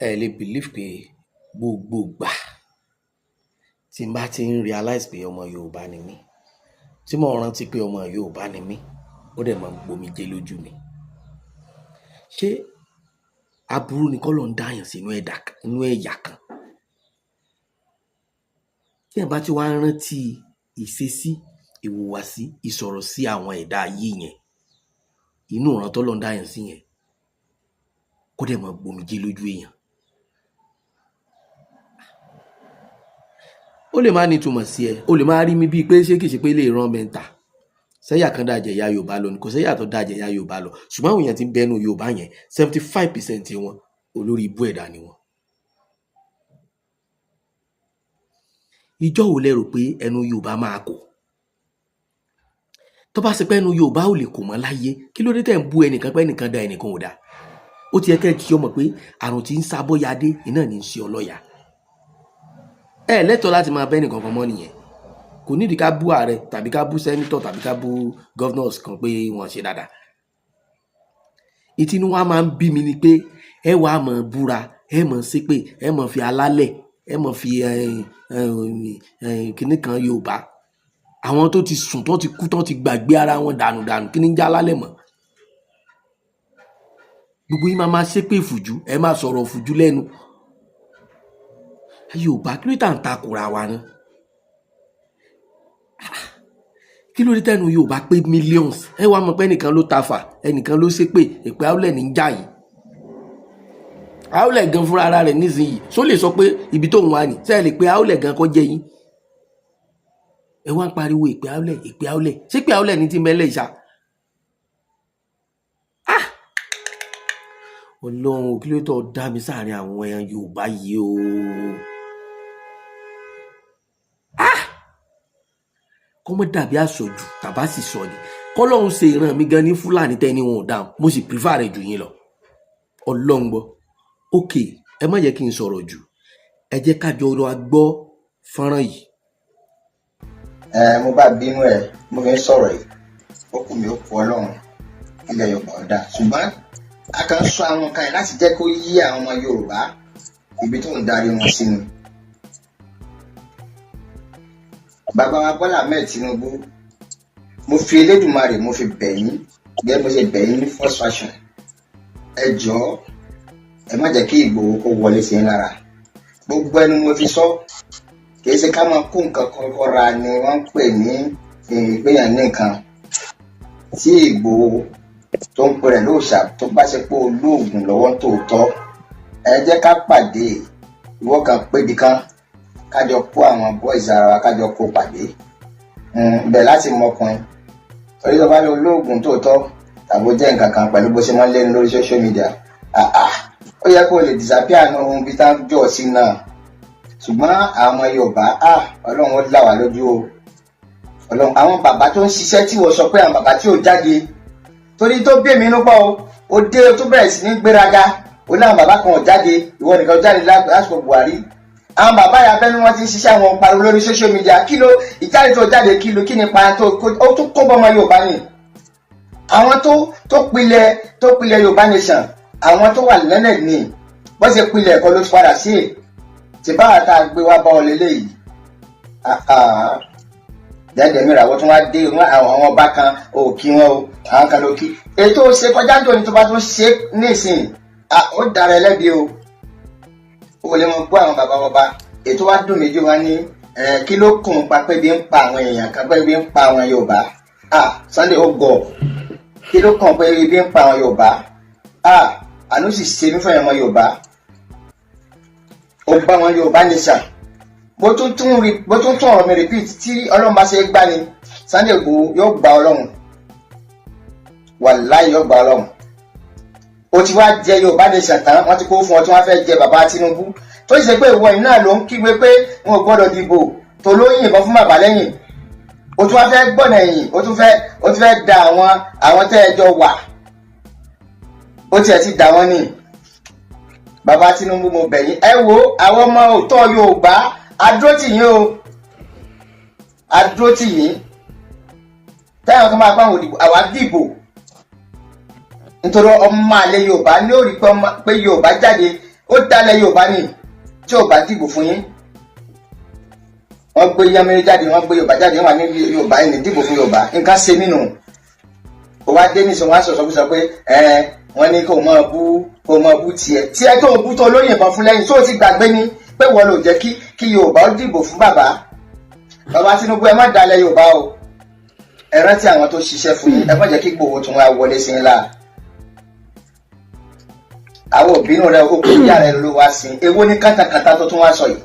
Ẹ lè believe pé gbogbo ìgbà tí n bá ti ń realize pé ọmọ Yorùbá ni mí, tí mo rántí pé ọmọ Yorùbá ni mí, ó dẹ̀ máa ń gbomijé lójú mi. Ṣé aburú ni k'Ọlọ́run dáyàn sínú ẹ̀dá, inú ẹ̀yà kan? Tí èèyàn bá ti wá ń rántí ìṣesí, ìhùwàsí, ìsọ̀rọ̀ sí àwọn ẹ̀dá ayé yẹn, inú ìran t'Ọlọ́run dáyàn sí yẹn, kó dẹ̀ máa gbomijé lójú èèyàn. Ó lè má ní ìtumọ̀ sí ẹ, o lè máa rí mi bíi pé ṣé kìí ṣe pé lè rán mẹ́ta. Sẹ́yà kan dáa jẹ̀yà Yorùbá lọ ni, kò sẹ́yà tó dáa jẹ̀yà Yorùbá lọ. Ṣùgbọ́n àwọn èèyàn tí ń bẹnu Yorùbá yẹn, 75% wọn olórí ibú ẹ̀dá ni wọ́n. Ìjọ́ wo lẹ rò pé ẹnu Yorùbá máa kò? Tó bá ṣe pé ẹnu Yorùbá ò lè kò mọ́ láyé, kí ló dé tẹ̀ ń bú ẹnìkan pé ẹnìkan da ẹnìkan ò da? Ó ti yẹ kẹ́ ẹ ti mọ̀ pé àrùn tí ń sábọ́yadé iná ní í ṣe ọlọ́ya. Ẹ lẹ́tọ̀ọ́ láti máa bẹ́ ẹnìkan kan mọ́ nìyẹn. Kò nídìí ká bú ààrẹ tàbí ká bú senator tàbí ká bú governors kan pé wọ́n ṣe dáadáa. Ìtinú wa máa ń bí mi ni pé ẹ wàá mọ̀ búra, ẹ mọ̀ ṣépè, ẹ mọ̀ fi alálẹ̀, ẹ mọ̀ fi kinní kan Yorùbá. Àwọn tó ti sùn, tó ti kú, tó ti gbàgbé ara wọn dànù dànù, kí ni ń já alálẹ̀ mọ́? Gbogbo yín máa máa ṣépè fùjú, ẹ máa sọ̀rọ̀ fùjú lẹ́nu. Yorùbá, kí ló dé tá ń takora wa ná? Kí ló dé tẹ́nu Yorùbá pé millions? Ẹ wá mọ̀ pé ẹnìkan ló tafà, ẹnìkan ló ṣépè, èpè àwùlẹ̀ ní ń jà yìí. Àwùlẹ̀ gan fúnra ara rẹ̀ nísìnyìí, ṣó lè sọ pé ibi tó ń wà ní? Ṣé ẹ lè pe àwùlẹ̀ gan kó jẹ́ yín? Ẹ wá ń pariwo èpè àwùlẹ̀, èpè àwùlẹ̀. Ṣé pé àwùlẹ̀ ní ti mẹ́lẹ̀ ìṣá? Ah! Ọlọ́run, kí ló tó dá mi sáàrin àwọn ẹran Yorùbá yìí o? Ah! Kọ́ mọ́ dàbí àsọjù tàbá sì sọ ni. Kọ́lọ́run ṣe ìran mi gan ní Fúlàní tẹ́ni wọn ò dáhùn, mo sì prefer rẹ̀ jù yín lọ. Ọlọ́run gbọ́. Okay, ẹ má jẹ́ kí n sọ̀rọ̀ jù. Ẹ jẹ́ ká jọ lọ gbọ́ fọ́nrán yìí. Ẹ mo bá bínú ẹ, mo fi ń sọ̀rọ̀ yìí, ó kù mí, ó kù Ọlọ́run, ilẹ̀ Yorùbá ọ̀dà. Ṣùgbọ́n a kàn ń sọ àwọn nǹkan yẹn láti jẹ́ kó yí àwọn ọmọ Yorùbá ibi tó ń darí wọn sí ni. Bàbá wa Bọ́lá Ahmed Tinubu, mo fi Elédùmarè, mo fi bẹ̀ yín gẹ́gẹ́ bó ṣe bẹ̀ yín ní first fashion. Ẹ jọ̀ọ́, ẹ má jẹ́ kí Ìgbòho kó wọlé sí yín lára. Gbogbo ẹnu mo fi sọ, kì í ṣe ká máa kó nǹkan kọ́kọ́ra ni wọ́n ń pè ní ìgbéyàn ní nǹkan tí Ìgbòho tó ń pèrè lóòṣà tó bá ṣe pé olóògùn lọ́wọ́ tòótọ́. Ẹ jẹ́ ká pàdé, ìwọ kan pébi kan, kájọ kó àwọn boys ara wa, kájọ kó pàdé bẹ̀ láti mọkùnrin torí tó bá ní olóògùn tòótọ́ tàbí ó jẹ́ nǹkan kan pẹ̀lú bó ṣe máa ń lẹ́nu lórí social media, ó yẹ kó lè disappear ní ohun bí tá jọ sí náà. Ṣùgbọ́n àwọn Yorùbá, Ọlọ́run ó là wá lójú o. Ọlọ́run, àwọn bàbá tó ń ṣiṣẹ́ tí wọ́n sọ pé àwọn bàbá tí ò jáde torí tó bí èmi inú pọ̀ o, ó dé tó bẹ̀rẹ̀ sí ní gbéraga, ó láwọn bàbá kan ò jáde, ìwọ nìkan jáde lásìkò Buhari. Àwọn bàbá yà abẹ́nú wọn ti ń ṣiṣẹ́, àwọn pariwo lórí social media. Kí ló ìjáde tó jáde, kí ló kí ni pa tó ó tún kó bọ́mọ Yorùbá ni? Àwọn tó pilẹ̀ Yorùbá nation, àwọn tó wà lẹ́nẹ̀ ní wọ́n ṣe pilẹ̀ ẹ̀kọ́ ló ti padà sí tí báwa tá a gbé wá bá ọ lélẹ́yìí. Dẹ́dẹ̀ mìíràn, àwọn tó wá dé àwọn ọba kan ò kí wọn o, àwọn kan ló kí. Ètò ṣe kọjá ń jòní tó bá tún ṣe nísìnyí, ó dára ẹlẹ́bi o. Ó lè mọ gbọ́ àwọn bàbá bàbá ètò wa dùn méjì wá ní kí ló kùn pa pé bí ń pa àwọn èèyàn kan, pé bí ń pa àwọn Yorùbá? Sunday ó gọ̀, kí ló kàn pé bí ń pa àwọn Yorùbá? Àánú sì ṣe mí fún ọmọ Yorùbá. Ó bá wọn Yorùbá nation, bó tún tún ọ̀rọ̀ mi repeat, tí Ọlọ́run bá ṣe é gbá ni Sunday Igboho yóò gba Ọlọ́run, wàláhì yóò gba Ọlọ́run. Ó ti wá jẹ Yorùbá nation tán, wọ́n ti kó fún ọ tí wọ́n fẹ́ jẹ bàbá Tinubu, tó sì ṣe pé ìwọ yìí náà ló ń kígbe pé wọn ò gbọ́dọ̀ dìbò, tó ló yìnbọn fún bàbá lẹ́yìn. Ó tún wá fẹ́ gbọ̀nà ẹ̀yìn, ó tún fẹ́ da àwọn tẹ́ ẹ jọ wà, ó tiẹ̀ ti dà wọ́n ní. Bàbá Tinubu, mo bẹ̀ yín, ẹ wo àwọn ọmọ òótọ́ Yorùbá, adúró tì yín o, adúró tì yín. Táwọn kan máa bá àwọn òdìbò, àwa dìbò nítorí ọmọ àlè Yorùbá ní ó rí pé Yorùbá jáde. Ó dalẹ̀ Yorùbá ni tí ò bá dìbò fún yín. Wọ́n gbé yánmẹ́rẹ́ jáde, wọ́n gbé Yorùbá jáde, wọ́n wà ní Yorùbá yìí ní dìbò fún Yorùbá. Nǹkan ṣe mí nù. Ó wá dé nísìnyí, wọ́n á sọ̀sọ́ sọ pé ẹ wọ́n ní kó máa bú tiẹ̀ tiẹ̀ tó ń bú tó lóyìnbọn fún lẹ́yìn tó ti gbàgbé ni pé wọ́n lò jẹ́ kí Yorùbá ó dìbò fún bàbá. Bàbá Tinubu, ẹ má dalẹ̀ Yorùbá o. Ẹ rántí àwọn tó ṣiṣẹ́ fún yín. Ẹ má jẹ́ kí Ìgbòho tún wá wọlé sí ńlá. Àwọn òbínú rẹ, ó kó ìyá rẹ ló wá sí. Èwo ní kátàkátà tó tún wá sọ yìí?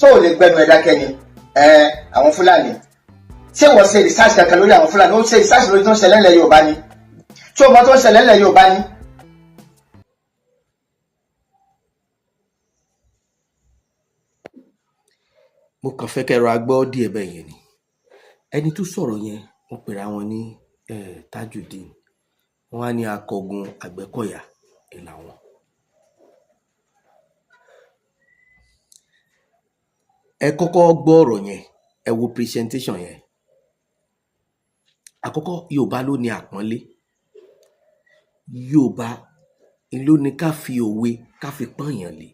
Tó ò lè gbẹnu ẹ dákẹ́ ni? Ẹ àwọn Fúlàní, ṣé wọ́n ṣe research kankan lórí àwọn Fúlàní? Ó ṣe research lórí tó ń ṣẹlẹ̀ ńlẹ̀ Yorùbá ni? Tí o mọ tó ń ṣẹlẹ̀ ńlẹ̀ Yorùbá ni? Mo kàn fẹ́ kẹ́ ẹ rọra gbọ́ díẹ̀ bẹ́ẹ̀ yẹn ni. Ẹni tó sọ̀rọ̀ yẹn, wọ́n pera wọn ní Tajudeen. Wọ́n á ní akọgun Àgbẹ̀kọ̀yà ẹ̀ làwọn. Ẹ kọ́kọ́ gbọ́ ọ̀rọ̀ yẹn, ẹ wo presentation yẹn. Àkọ́kọ́, Yorùbá ló ní àpọ́nlé. Yorùbá ló ní ká fi òwe ká fi pọ́nyàn lé.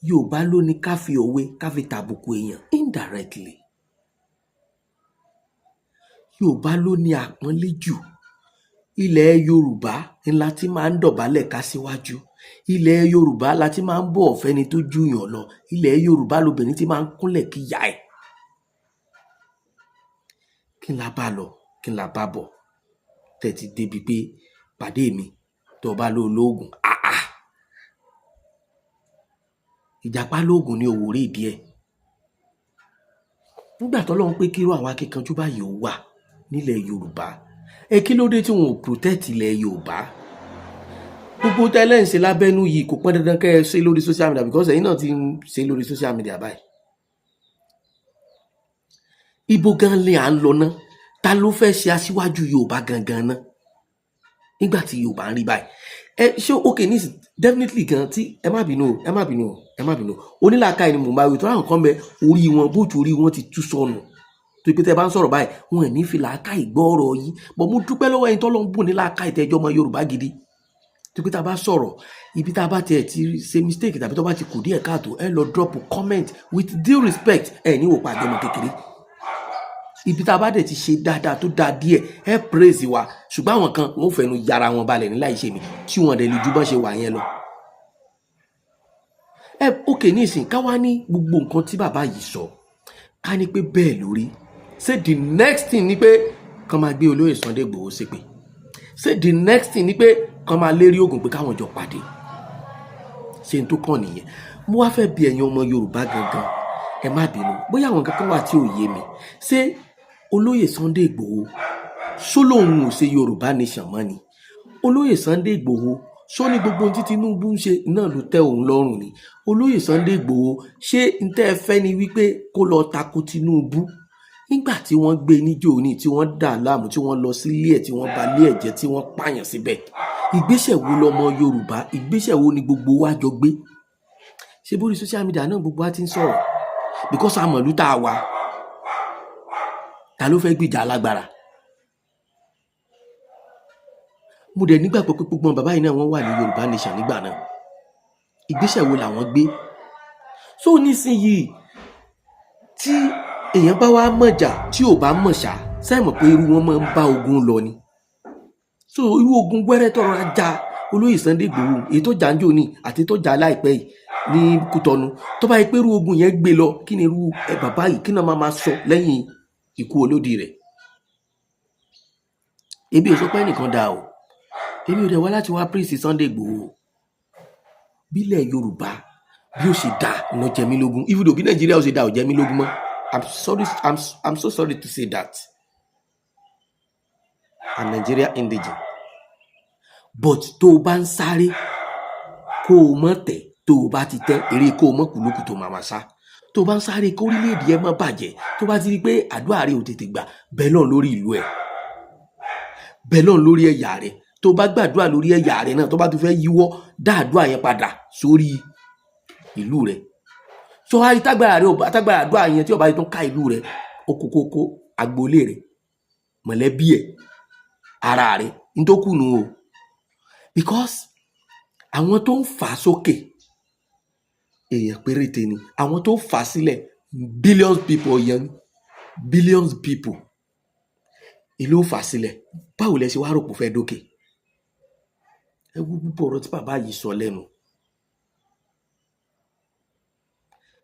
Yorùbá ló ní ká fi òwe ká fi tàbùkù èèyàn indirectly. Yorùbá ló ní àpọ́nlé jù. Ilẹ̀ Yorùbá ńlá tí máa ń dọ̀bálẹ̀ ká síwájú. Ilẹ̀ Yorùbá la ti máa ń bọ̀wọ̀ fẹ́ni tó jùyàn lọ. Ilẹ̀ Yorùbá lobìnrin ti máa ń kúnlẹ̀ kíyà ẹ̀. Kí n la bá lọ, kí n la bá bọ̀ tẹ́ ti débi pé pàdé mi tó o bá lọ lóògùn? Àà, ìjàpá lóògùn ní òwúrọ̀ ìdí ẹ̀. Nígbà tọ́lọ́run pé kírú àwọn akíkanjú báyìí ó wà nílẹ̀ Yorùbá, ẹ kí ló dé tí wọn ò protect ilẹ̀ Yorùbá? Gbogbo tẹ́lẹ̀ ń ṣe lábẹ́nú yìí, kò pọn dandan kẹ́ ẹ ṣe lórí social media, because ẹ̀yin náà ti ń ṣe lórí social media báyìí. Ibo gan ni à ń lọ ná? Ta ló fẹ́ ṣe aṣíwájú Yorùbá gangan ná nígbà tí Yorùbá ń rí báyìí? Ẹ ṣé ok ní definitely gan tí ẹ má bínú o, ẹ má bínú o, ẹ má bínú o. Onílàákàyè ni mò ń bá wí tó. Àwọn kan bẹ, orí wọn bóòtù, orí wọn ti tú sọnù, tó pé tẹ bá ń sọ̀rọ̀ báyìí, wọn ò ní fi làákàyè gbọ́ ọ̀rọ̀ yìí. Bọ̀ mo dúpẹ́ lọ́wọ́ ẹ̀yin tọ́lọ́ ń bùn ní làákàyè, tẹ́jọ́ ọmọ Yorùbá gidi, tó pé tá a bá sọ̀rọ̀, ibi tá a bá tiẹ̀ ti ṣe mistake tàbí tó bá ti kù díẹ̀ káàtó, ẹ lọ drop comment with due respect. Ẹ ní wò pa àjọmọ kékeré. Ibi tá a bá dẹ̀ ti ṣe dáadáa tó dáa díẹ̀, ẹ praise wa. Ṣùgbọ́n àwọn kan, wọn ò fẹnu yára wọn balẹ̀ ní láì ṣe mi tí wọn dẹ̀ lè ju bọ́n ṣe wà yẹn lọ. Ẹ ok nísìnyí, ká wá ní gbogbo nǹkan tí bàbá yìí sọ, ká ní pé bẹ́ẹ̀ lórí. Ṣé the next thing ni pé kán máa gbé olóyè Sunday Igboho ṣépè? Ṣé the next thing ni pé kán máa lérí oògùn pé káwọn jọ pàdé? Ṣé n tó kàn nìyẹn? Mo wá fẹ́ bi ẹ̀yin ọmọ Yorùbá gangan, ẹ má bínú, bóyá àwọn kankan wà tí ò yé mi. Ṣé olóyè Sunday Igboho ṣó lóun ò ṣe Yorùbá nation mọ́ ni? Olóyè Sunday Igboho ṣó ní gbogbo ohun tí Tinubu ń ṣe náà ló tẹ́ òun lọ́rùn ni? Olóyè Sunday Igboho, ṣé n tẹ́ ẹ fẹ́ ni wípé kó lọ tako Tinubu? Nígbà tí wọ́n gbé níjó ní, tí wọ́n dà láàmú, tí wọ́n lọ sílé ẹ̀, tí wọ́n ba ilé ẹ̀ jẹ́, tí wọ́n pààyàn síbẹ̀, ìgbésẹ̀ wo lọmọ Yorùbá, ìgbésẹ̀ wo ni gbogbo wa jọ gbé? Ṣé bórí social media náà gbogbo wa ti ń sọ̀rọ̀? Because àmọ̀lú tá a wà, ta ló fẹ́ gbìjà alágbára? Mo dẹ̀ nígbàgbọ́ pé gbogbo bàbá yìí náà, wọ́n wà ní Yorùbá nation nígbà náà. Ìgbésẹ̀ wo làwọn gbé? So nísìnyìí, tí èèyàn bá wá mọ̀jà tí ò bá mọ̀ ṣá, ṣáà mọ̀ pé irú wọn máa ń bá ogun lọ ni. So irú ogun wẹ́rẹ́ tọrọ ajá olóyè Sunday Igboho, èyí tó jà ń jò ní àti tó jà láìpẹ́ yìí ní Kútọ́nù, tó bá yẹ pé irú ogun yẹn gbé lọ, kí ni irú ẹ bàbá yìí, kí ni wọ́n máa máa sọ lẹ́yìn ikú olódì rẹ̀? Èmi ò sọ pé ẹnìkan dáa o. Èmi ò dẹ̀ wá láti wá praise Sunday Igboho. Bílẹ̀ Yorùbá bí ó ṣe dá iná jẹ mí lógún, even though bí Nàìjíríà ó ṣe dá ò jẹ mí lógún mọ́. I'm sorry, I'm so sorry to say that I'm Nigeria indigene, but tó o bá ń sáré kó o mọ̀ tẹ̀, tó o bá ti tẹ́ eré kó o mọ̀ kúlókù tó máa ma sá. Tó o bá ń sáré kó orílẹ̀-èdè ẹ má bàjẹ́, tó bá ti rí i pé àdúrà rẹ ò tètè gbà, bẹ́ẹ̀ lọ́n lórí ìlú ẹ̀, bẹ́ẹ̀ lọ́n lórí ẹ̀yà rẹ. Tó bá gbàdúrà lórí ẹ̀yà rẹ náà, tó bá tún fẹ́ yíwọ́, dá àdúrà yẹn padà sórí ìlú rẹ. Sọ wá rí tágbára rẹ, tágbára àdúrà yẹn tí ó bá ti tún ká ìlú rẹ, okòkòkò agboolé rẹ, mọ̀lẹ́bí ẹ̀, ara rẹ nítòkùnù o, because àwọn tó ń fà á sókè Èèyàn péréte ni àwọn tó fà á sílẹ̀. Billions people yẹn, billions people ìlú fà á sílẹ̀. Báwo lẹ ṣe wá rò pé ó fẹ́ dókè? Ẹ wo gbogbo ọ̀rọ̀ tí bàbá yìí sọ lẹ́nu.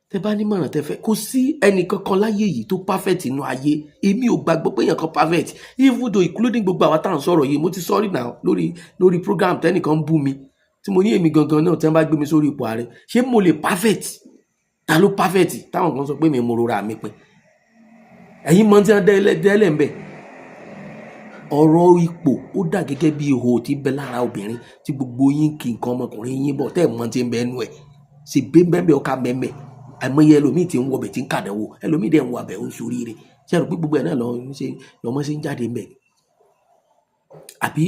Tẹ bá nímọ̀ràn tẹ fẹ́, kò sí ẹnì kankan láyé yìí tó perfect inú ayé. Èmi ò gbàgbọ́ pé èèyàn kan perfect, even though including gbogbo àwa tá à ń sọ̀rọ̀ yìí. Mo ti sọ́rí náà lórí program tẹ́nìkan ń bú mi, tí mo ní èmi gangan náà, tí wọ́n bá gbé mi sórí ipò ààrẹ, ṣé mo lè perfect? Ta ló perfect? Táwọn kan sọ pé mi mo rora mi pin. Ẹ̀yin mọ tí wọ́n dẹ́lẹ̀ ń bẹ̀. Ọ̀rọ̀ ipò ó dà gẹ́gẹ́ bí ihò tí ń bẹ lára obìnrin tí gbogbo yín kí nǹkan ọmọkùnrin yín bọ̀, tẹ́ ẹ̀ mọ tí ń bẹ nú ẹ̀ sì bẹ́ẹ̀ bẹ́ẹ̀ ọkà mẹ́mẹ́. Àìmọye ẹlòmíì tí ń wọbẹ̀ tí ń kàdánwò, ẹlòmíì dẹ̀ ń wọbẹ̀ ó ń soríire. Ṣé ẹ rò pé gbogbo ẹ̀ náà lọ ń ṣe lọ́mọ ṣe ń jáde ń bẹ̀ ni? Àbí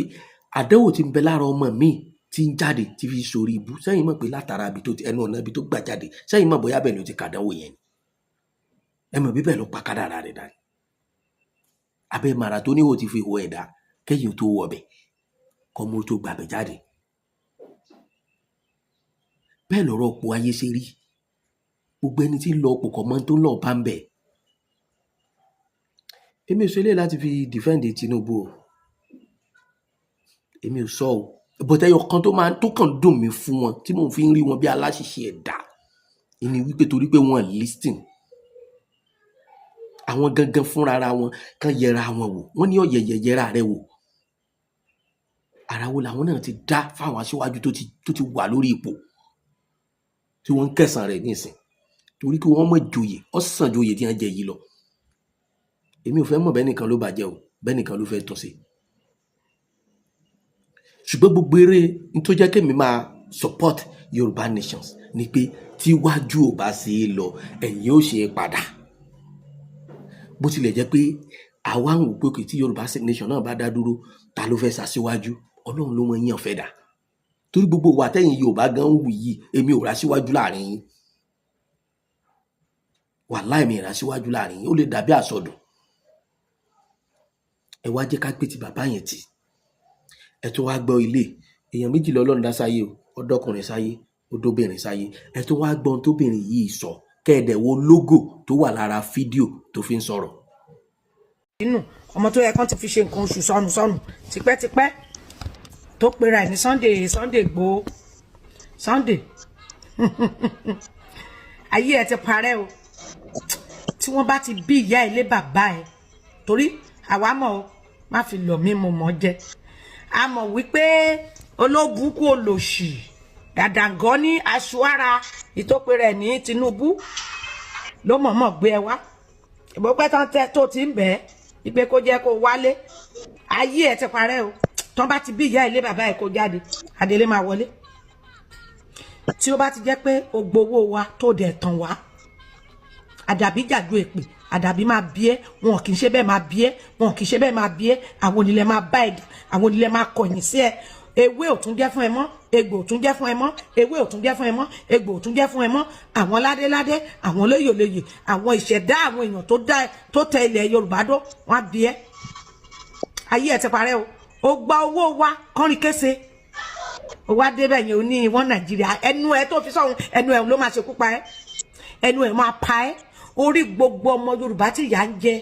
àdánwò tí ń bẹ lára ọmọ míì tí ń jáde tí fi sórí ibú, sẹ́yìn mọ̀ pé látara ibi tó ti ẹnu ọ̀nà ibi tó gbà jáde, sẹ́yìn mọ̀ bóyá bẹ́ẹ̀ ló ti kàdánwò yẹn ni? Ẹ mọ̀ bí bẹ́ẹ̀ ló pa kádàrá rẹ̀ dání. Abẹ́ màrà tó níwò ti fi hó ẹ̀dá kẹ́yìn tó wọbẹ̀ kọ́mọ tó gbàbẹ̀ jáde. Bẹ́ẹ̀ lọ̀rọ̀ ọ̀pọ̀ ayé ṣe rí. Gbogbo ẹni tí ń lọ ọ̀pọ̀ kọ̀ mọ́ tó ń lọ bá ń bẹ̀. Èmi ò ṣe eléyìí láti fi defend Tinubu o, èmi ò sọ o, but ẹyọ kan tó máa tó kàn dùn mí fún wọn, tí mò ń fi ń rí wọn bí aláṣìṣe ẹ̀dá, ìní wípé torí pé wọ́n listen, àwọn gangan fúnra ra wọn kàn yẹra wọn wò. Wọ́n ní ọ̀yẹ̀yẹ̀ yẹra rẹ wò. Ara wo làwọn náà ti dá fáwọn aṣíwájú tó ti wà lórí ipò tí wọ́n ń kẹsàn rẹ̀ nísìn, torí kí wọ́n mọ̀ joyè ọ̀sán joyè tí wọ́n jẹ yìí lọ. Èmi ò fẹ́ mọ̀ bẹ́ẹ̀ nìkan ló bàjẹ́ o, bẹ́ẹ̀ nìkan ló fẹ́ tún ṣe, ṣùgbọ́n gbogbo eré ní tó jẹ́ kémi máa support Yorùbá Nations ni pé tíwájú ò bá ṣe é lọ, ẹ̀yìn ó ṣe é padà. Bó tilẹ̀ jẹ́ pé àwa ń wò pé kì tí Yorùbá Nation náà bá dá dúró, ta ló fẹ́ ṣàṣíwájú? Ọlọ́run ló mọ yàn fẹ́ dà, torí gbogbo wa tẹ́yìn Yorùbá gan ń wù yìí, èmi ò rà síwájú láàrin yín. Wàláì, mi rà síwájú láàrin yín. Ó lè dàbí àsọdùn. Ẹ wá jẹ́ ká gbé ti bàbá yẹn tì. Ẹ tún wá gbọ́ ilé. Èèyàn méjì lọ́lọ́run dá sáyé o, ọ̀dọ́kùnrin sáyé, odóbìnrin sáyé. Ẹ tún wá gbọ́n tóbìnrin yìí sọ, kẹ́ẹ̀dẹ̀ wo logo tó wà lára fídíò tó fi ń sọ̀rọ̀. Inú ọmọ tó yẹ kán ti fi ṣe nǹkan oṣù sọnù sọnù tipẹ́tipẹ́, tó pera ẹ̀ ní Sunday, Sunday Igboho, Sunday, ayé ẹ ti parẹ́ o. Tí wọ́n bá ti bí ìyá ẹ lé bàbá ẹ, torí àwa mọ̀ o, má fi lọ̀ mí, mo mọ̀ jẹ́. A mọ̀ wípé olóbùkún olòṣì dàdàngọ́ ní aṣọ ara ìtòpè rẹ̀ ní Tinubu ló mọ̀ọ́mọ̀ gbé ẹ wá. Ìbọ̀pẹ́ tán tẹ́ tó ti ń bẹ̀ ẹ́ ìpè kó jẹ́ kó wálé, ayé ẹ ti parẹ́ o. Tán bá ti bí ìyá ilé bàbá ẹ kó jáde, Adélé máa wọlé. Tí ó bá ti jẹ́ pé o gbowó wa tó dẹ̀ tàn wá, àdàbí jàdú èpè, àdàbí máa bí ẹ. Wọn kì í ṣe bẹ́ẹ̀ máa bí ẹ, wọn kì í ṣe bẹ́ẹ̀ máa bí ẹ. Àwọn onílẹ̀ máa bá ẹ, àwọn onílẹ̀ máa kọ̀yìn sí ẹ. Ewé ò tún jẹ́ fún ẹ mọ́, egbò ò tún jẹ́ fún ẹ mọ́, ewé ò tún jẹ́ fún ẹ mọ́, egbò ò tún jẹ́ fún ẹ mọ́. Àwọn ládéládé, àwọn lóyè lóyè, àwọn ìṣẹ̀dá àwọn èèyàn tó dá tó tẹ ilẹ̀ Yorùbá dó, wọn á bí ẹ. Ayé ẹ ti parẹ́ o. Ó gba owó wa kọrin kése, ó wá débẹ̀ yẹn, ó ní ìwọ́n Nàìjíríà. Ẹnu ẹ tó fi sọ̀hún, ẹnu ẹ ló máa ṣekú pa ẹ, ẹnu ẹ máa pa ẹ. Orí gbogbo ọmọ Yorùbá tí ìyà ń jẹ,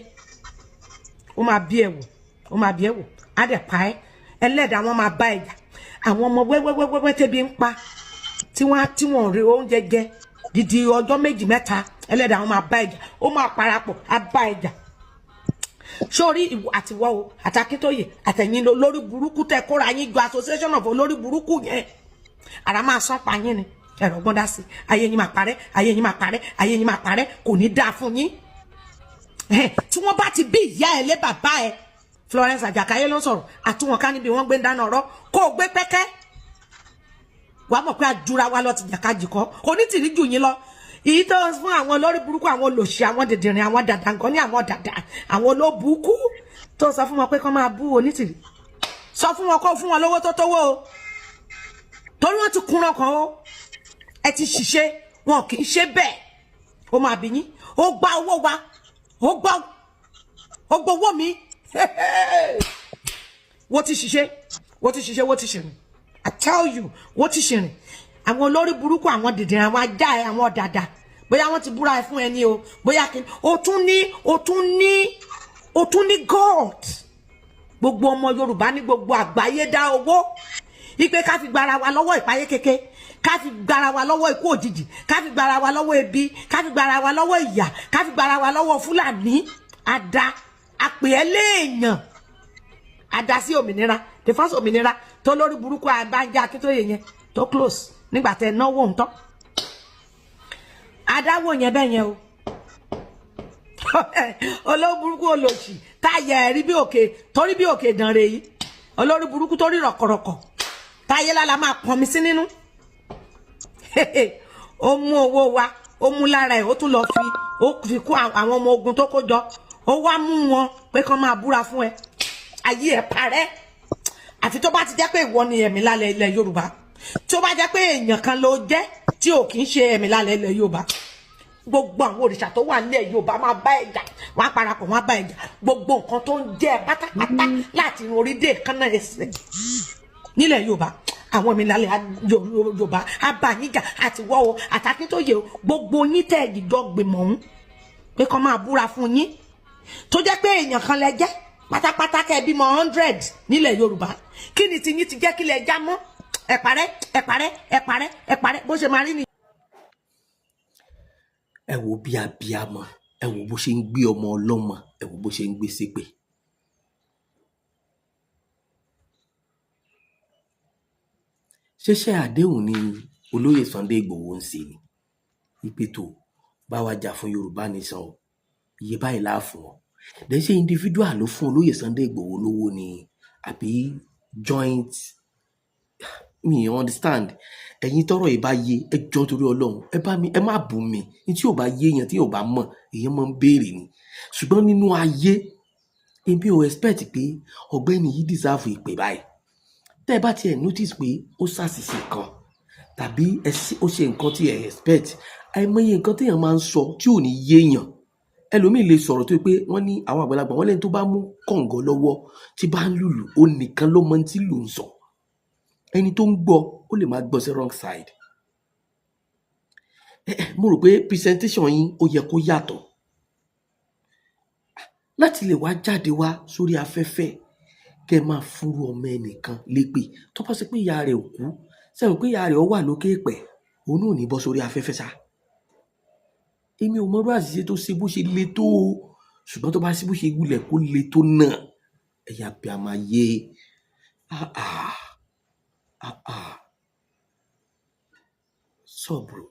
ó máa bí ẹ wò, ó máa bí ẹ wò, á dẹ̀ pa ẹ. Ẹlẹ́dàá wọn máa bá ẹ jà. Àwọn ọmọ wẹ́wẹ́wẹ́wẹ́ tẹ́bi ń pa, tí wọ́n rí oúnjẹ jẹ dídí ọjọ́ méjì mẹ́ta, ẹlẹ́dàá wọn máa bá ẹ jà. Ó máa parapọ̀, á bá ẹ jà. Sórí àtiwọ́ o, àtàkíntóyè, àtẹ̀yìn lórí burúkú tẹ kóra yín jọ, association of olórí burúkú yẹn, ara máa sán pa yín ni. Ẹ̀rọ gbọ́n dá sí. Ayé yín máa parẹ́, ayé yín máa parẹ́, ayé yín máa parẹ́. Kò ní dáa fún yín. Tí wọ́n bá ti bí ìyá ẹ lé bàbá ẹ, Florence Àjàkáyé ló ń sọ̀rọ̀. Àtúwọ̀n ká níbi wọ́n gbé ń dáná ọ̀rọ̀ kó o gbé pẹ́kẹ́, wàá mọ̀ pé àjùra wa lọ ti jàkadì kọ́ onítìrí jù yín lọ. Èyí tó ń fún àwọn olórí burúkú, àwọn olòṣì, àwọn dìndìnrín, àwọn dàdàngọ́ ní àwọn dàdà, àwọn olóbùkú tó sọ fún wọn pé kán máa bú onítìrí, sọ fún wọn kó fún wọn lówó tó tówó o, torí wọn ti kúnra kan o. Ẹ ti ṣiṣẹ́ wọn kì í ṣe bẹ́ẹ̀. Ó máa bí yín. Ó gba owó wa, ó gba owó mi. Wọ́n ti ṣiṣẹ́, wọ́n ti ṣiṣẹ́, wọ́n ti ṣìrìn. I tell you, wọ́n ti ṣìrìn. Àwọn olórí burúkú, àwọn dìndìnrín, àwọn ajá ẹ, àwọn dàdà, bóyá wọ́n ti búra ẹ fún ẹni o, bóyá kí o tún ní God. Gbogbo ọmọ Yorùbá ní gbogbo àgbáyé dá owó ipe ká fi gbara wa lọ́wọ́ ìpayé kéke, ká fi gbara wa lọ́wọ́ ikú òjijì, ká fi gbara wa lọ́wọ́ ebi, ká fi gbara wa lọ́wọ́ ìyà, ká fi gbara wa lọ́wọ́ Fúlàní. Àdá àpè ẹ́ léèyàn, àdá sí òmìnira, the first òmìnira tó lórí burúkú Bánjí Akíntóyè yẹn tó close nígbà tẹ náwó ń tán. Adáwò yẹn bẹ́ẹ̀ yẹn o, olórí burúkú, olòṣì, táyà ẹ̀rí bí òkè torí bí òkè ìdànrè yìí, olórí burúkú tó rí rọ̀kọ̀rọ̀kọ̀ táyé lára máa pọnmi sí nínú. Ó mú owó wa, ó mú lára ẹ̀, ó tún lọ fi, ó fi kó àwọn ọmọ ogun tó kó jọ, ó wá mú wọn pé kán máa búra fún ẹ. Ayé ẹ parẹ́. Àfi tó bá ti jẹ́ pé ìwọ ni ẹ̀mí lálẹ́ ilẹ̀ Yorùbá, tó bá jẹ́ pé èèyàn kan ló jẹ́ tí ò kì í ṣe ẹ̀mí lálẹ́ ilẹ̀ Yorùbá, gbogbo àwọn òrìṣà tó wà nílẹ̀ Yorùbá máa bá ẹ jà, wọ́n á parapọ̀, wọ́n á bá ẹ jà. Gbogbo nǹkan tó ń jẹ́ pátápátá láti orí dé kánná ẹsẹ̀ nílẹ̀ Yorùbá, àwọn ẹ̀mí lálẹ́ Yorùbá á bá yín jà. Àti wọ́ o, àtàkíntóye o, gbogbo yín tẹ́ ẹ̀ jìjọ gbìmọ̀ ń pé kán máa búra fún yín, tó jẹ́ pé èèyàn kan lẹ jẹ́ pátápátá, kẹ́ ẹ bímọ 100 nílẹ̀ Yorùbá, kí ni tiyín ti jẹ́? Kí lẹ já mọ́? Ẹ parẹ́, ẹ parẹ́, ẹ parẹ́, ẹ parẹ́. Bó ṣe máa rí ni. Ẹ wo bí abiyamọ, ẹ wo bó ṣe ń gbé ọmọ ọlọ́mọ, ẹ wo bó ṣe ń gbé ṣépè. Ṣẹṣẹ àdéhùn ni olóyè Sunday Ìgbòho ń ṣe ni wípé tó bá wa jà fún Yorùbá nation o, iye báyìí láà fún ọ. Then ṣé individual ló fún olóyè Sunday Ìgbòho lówó ni àbí joint? Mi understand. Ẹ̀yin tọ́rọ̀ yìí bá yé, ẹ jọ̀ọ́, torí Ọlọ́run, ẹ bá mi, ẹ má bù mí. Ní tí ò bá yé èèyàn, tí ò bá mọ̀, èèyàn máa ń béèrè ni. Ṣùgbọ́n nínú ayé, èmi ò expect pé ọ̀gbẹ́ni yìí deserve ìpè báyìí. Tẹ́ ẹ bá tiẹ̀ notice pé ó ṣàṣìṣe kan tàbí ó ṣe nǹkan tí ẹ expect, àìmọye nǹkan téèyàn máa ń sọ tí ò ní yéèyàn. Ẹlòmíì lè sọ̀rọ̀ tó pé wọ́n ní àwọn àgbàlagbà wọ́n lẹ́ni tó bá mú kọ̀ǹgọ́ lọ́wọ́ tí bá ń lùlù, ó nìkan ló mọ tí lù ń sọ. Ẹni tó ń gbọ́, ó lè máa gbọ́ sí wrong side. Mo rò pé presentation yín, ó yẹ kó yàtọ̀ láti lè wá jáde wá sórí afẹ́fẹ́, kẹ́ ẹ máa fúnrú ọmọ ẹnìkan lépè. Tó bá ṣe pé ìyá rẹ̀ ò kú, sẹ́wọ̀n pé ìyá rẹ̀ ó wà lókè èpẹ̀, òun náà ò ní bọ́ sórí afẹ́fẹ́ sá. Èmi ò mọrú àṣìṣe tó ṣe bó ṣe le tó o, ṣùgbọ́n tó bá sí bó ṣe wulẹ̀ kó le tó náà, ẹ̀yà bí a máa yé. Ah ah ah ah, sọ̀bùrù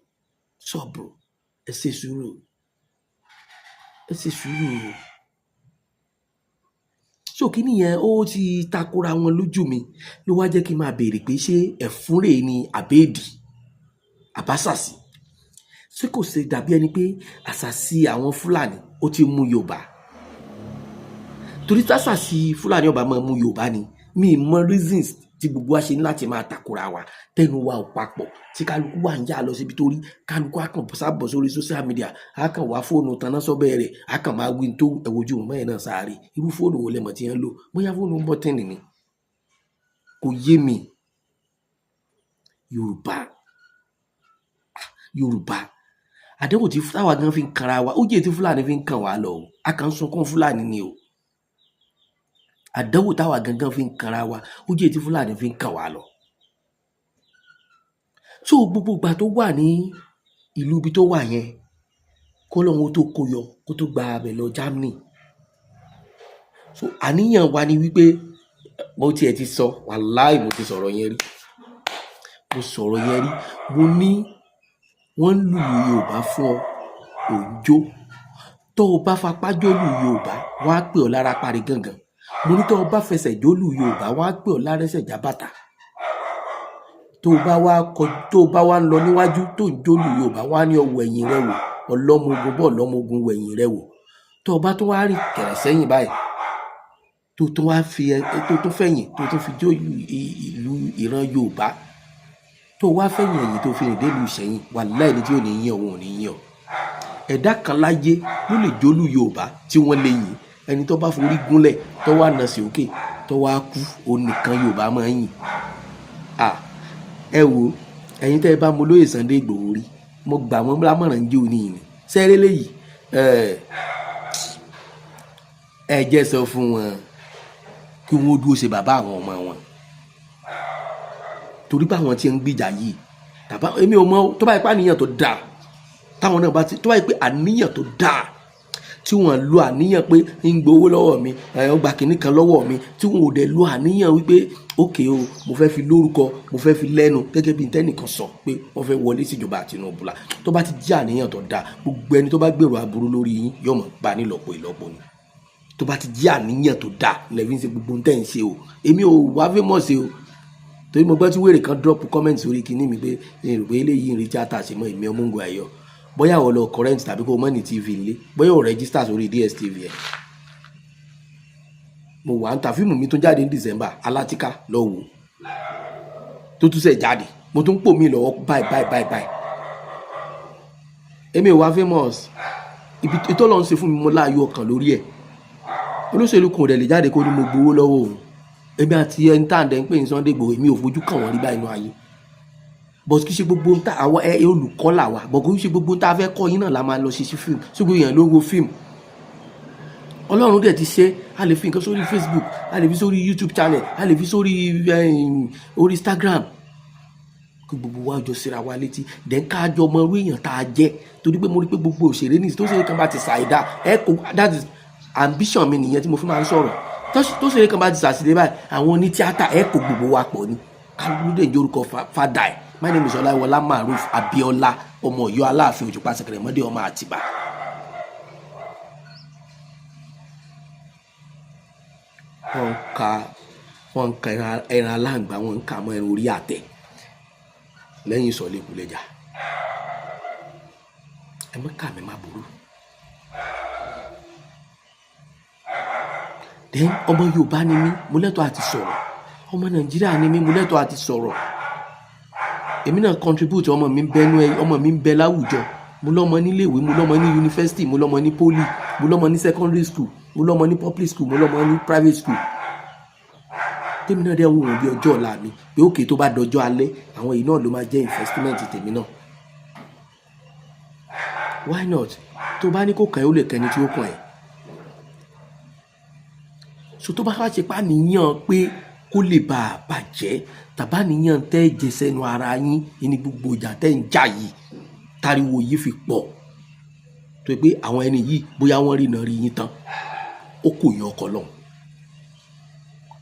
sọ̀bùrù, ẹ ṣe sùúrù, ẹ ṣe sùúrù. So kíní yẹn, ó ti takora wọn lójú mi, ló wá jẹ́ kí n máa béèrè pé ṣé ẹ̀fúnrè ni àbẹ́ẹ̀dì àbásàsì? Ṣé kò ṣe dàbí ẹni pé àṣàsí àwọn Fúlàní ó ti mú Yorùbá? Torí tásàsí Fúlàní ọba máa mú Yorùbá ni, mi mọ reasons tí gbogbo wa ṣe ní láti máa takora wa, tẹnu wa ò papọ̀, tí kálukú wà ń yà lọ síbi tó rí kálukú. Á kàn sábọ̀ sórí social media, á kàn wá fóònù tanná sọ́bẹ̀ rẹ̀, á kàn máa wí tó ẹ̀wòjú mọ́ ẹ̀ náà sáré. Irú fóònù wo lẹ́mọ̀ tí ń lò? Bóyá fóònù bọ́tìnì ni, kò yé mi. Yorùbá, Yorùbá, àdéhùn tí táwa gan fi ń kanra wa, ó jẹ́ tí Fúlàní fi ń kàn wá lọ o. A kàn ń sunkún Fúlàní ni o. Àdánwò táwa gangan fi ń kanra wa, ó jẹ́ tí Fúlàní fi ń kàn wá lọ. So gbogbo ìgbà tó wà ní ìlú ibi tó wà yẹn, kó lóun tó kó yọ, kó tó gba abẹ lọ Germany, so àníyàn wa ni wípé mo tiẹ̀ ti sọ, wàláì, mo ti sọ̀rọ̀ yẹn rí, mo sọ̀rọ̀ yẹn rí. Mo ní wọ́n ń lùlù Yorùbá fún ọ, òǹjó tó o bá fapá jólù Yorùbá, wọ́n á pè ọ́ lára parí gángan. Mo ní tó o bá fẹsẹ̀ jólù Yorùbá, wọ́n á pè ọ́ lárẹ́sẹ̀ jábàtà. Tó o bá wá kọ, tó o bá wá ń lọ níwájú tó ń jólù Yorùbá, wọ́n á ní ọwọ́ ẹ̀yìn rẹ wò, ọlọ́mọ ogun bọ́, ọlọ́mọ ogun wọ ẹ̀yìn rẹ wò. Tó o bá tún wá rìn kẹ̀rẹ̀ sẹ́yìn báyìí, tó tún wá fi ẹ, tó tún fẹ̀yìn, tó tún fi jó ìlú ìran Yorùbá, tó wá fẹ̀yìn ẹ̀yìn, tó fi rìn délùú Ìṣẹ̀yìn, wàláhì, ẹni tí ò ní yín òun ò ní yín ọ. Ẹ̀dá kan láyé ló lè jólù Yorùbá tí wọ́n lè yìn: ẹni tó bá forí gúnlẹ̀, tó wá nà sí òkè, tó wá kú, òun nìkan Yorùbá máa ń yìn. À, ẹ wo Ẹ̀yin tẹ́ ẹ bá mo lóye Sunday Igboho rí, mo gbà wọ́n lámọ̀ràn jẹ́ òní yìí sẹ́rẹ́ léyìí. Ẹ jẹ́ sọ fún wọn kí wọ́n dúró ṣe bàbá àwọn ọmọ wọn, torí pé àwọn tí ń gbìjà yìí tàbá èmi ò mọ. Tó bá yẹ pé àníyàn tó dáa táwọn náà bá ti, tó bá yẹ pé àníyàn tó dáa tí wọ́n lo àníyàn pé ń gbowó lọ́wọ́ mi, ẹ̀ ń gba kínní kan lọ́wọ́ mi, tí wọ́n ò dẹ̀ lo àníyàn wípé ókè o, mo fẹ́ fi lórúkọ, mo fẹ́ fi lẹ́nu, gẹ́gẹ́ bí tẹ́nìkan sọ pé wọ́n fẹ́ wọlé síjọba Tinubu la, tó bá ti jẹ́ àníyàn tó dáa, gbogbo ẹni tó bá gbèrò aburú lórí yín yóò mọ̀ bá nílọ́po ìlọ́po ni. Tó bá ti jẹ́ àníyàn tó dáa lẹ́fí ń ṣe gbogbo ohun tẹ́ ń ṣe o. Èmi ò wá famous o, torí mo gbọ́ tí wèrè kan drop comment sórí kinní mi pé èrò pé eléyìí ń rí tíátà ṣe mọ́. Èmi ọmọ ògùn ayọ̀, bóyá o lọ current tàbí kó o mọ̀ ní TV nílé, bóyá o register sórí DSTV ẹ̀. Mo wà ń ta fíìmù mi tó jáde ní December, Alátíká, lọ wò tó tún ṣẹ̀ jáde. Mo tún pò mí lọ́wọ́ báyìí báyìí báyìí báyìí. Èmi ò wá famous. Ibi tó lọ́n ṣe fún mi, mo láàyò ọkàn lórí ẹ̀. Olóṣèlú kan ò dẹ̀ lè jáde kó ní mo gbowó lọ́wọ́ òun. Èmi àti ẹni tá à ń dẹ̀ ń pè ní Sunday Igboho, èmi ò fojú kàn wọ́n rí báyìí nínú ayé. But kì í ṣe gbogbo ń ta àwọn ẹ olùkọ́ là wà, but kì í ṣe gbogbo ń ta fẹ́ kọ́ yín náà la máa lọ ṣe sí fíìmù. Ṣùgbọ́n èèyàn ló wo fíìmù, Ọlọ́run dẹ̀ ti ṣe. A lè fi nǹkan sórí Facebook, a lè fi sórí YouTube channel, a lè fi sórí orí Instagram, kí gbogbo wa jọ síra wa létí, then ká jọ mọ irú èèyàn tá a jẹ́. Torí pé mo rí pé gbogbo òṣèré ní tó ṣeré kan bá ti ṣàìdá ẹ kò, that is ambition mi nìyẹn tí mo fi máa ń sọ̀rọ̀. Tó ṣeré kan bá ti ṣàṣìlẹ̀ báyìí, àwọn onítíátà ẹ kò gbogbo wa pọ̀ ni. Kálukú dẹ̀ ń jẹ́ orúkọ fada ẹ̀. My name is Ọláìwọlá Maruf Abiola, ọmọ Ọ̀yọ́ Aláàfin, Òjòpá Sẹkẹrẹmọdé, ọmọ Àtìbà. Wọ́n ń ka, wọ́n ń ka ẹran aláǹgbá, wọ́n ń ka mọ́ ẹran orí àtẹ lẹ́yìn ìsọ̀lẹ̀ ìkúlẹ̀jà. Ẹ má kà mí má burú. Then ọmọ Yorùbá ni mí, mo lẹ́tọ̀ọ́ àti sọ̀rọ̀. Ọmọ Nàìjíríà ni mí, mo lẹ́tọ̀ọ́ àti sọ̀rọ̀. Èmi náà contribute. Ọmọ mi ń bẹ nú ẹ, ọmọ mi ń bẹ láwùjọ. Mo lọ́mọ níléèwé, mo lọ́mọ ní yunifásitì, mo lọ́mọ ní poli, mo lọ́mọ ní secondary school, mo lọ́mọ ní public school, mo lọ́mọ ní private school. Tèmi náà dẹ̀ ń wò wọ́n bí ọjọ́ ọ̀la mi pé òkè tó bá dọjọ́ alẹ́, àwọn èyí náà ló máa jẹ́ investment tèmi náà. Why not? Tó bá ní kó kàn ẹ́, ó lè kẹ́ni tí ó kàn ẹ́. So tó bá wá ṣe pàníyàn pé kó lè bá a bàjẹ́, tàbá níyàn tẹ́ ẹ jẹ sẹ́nu ara yín ní gbogbo ìjà tẹ́ ń jà yìí, táriwo yìí fi pọ̀ tó pé àwọn ẹni yìí, bóyá wọ́n rí iná rí yín tán, ó kò yan ọkọ̀ lọ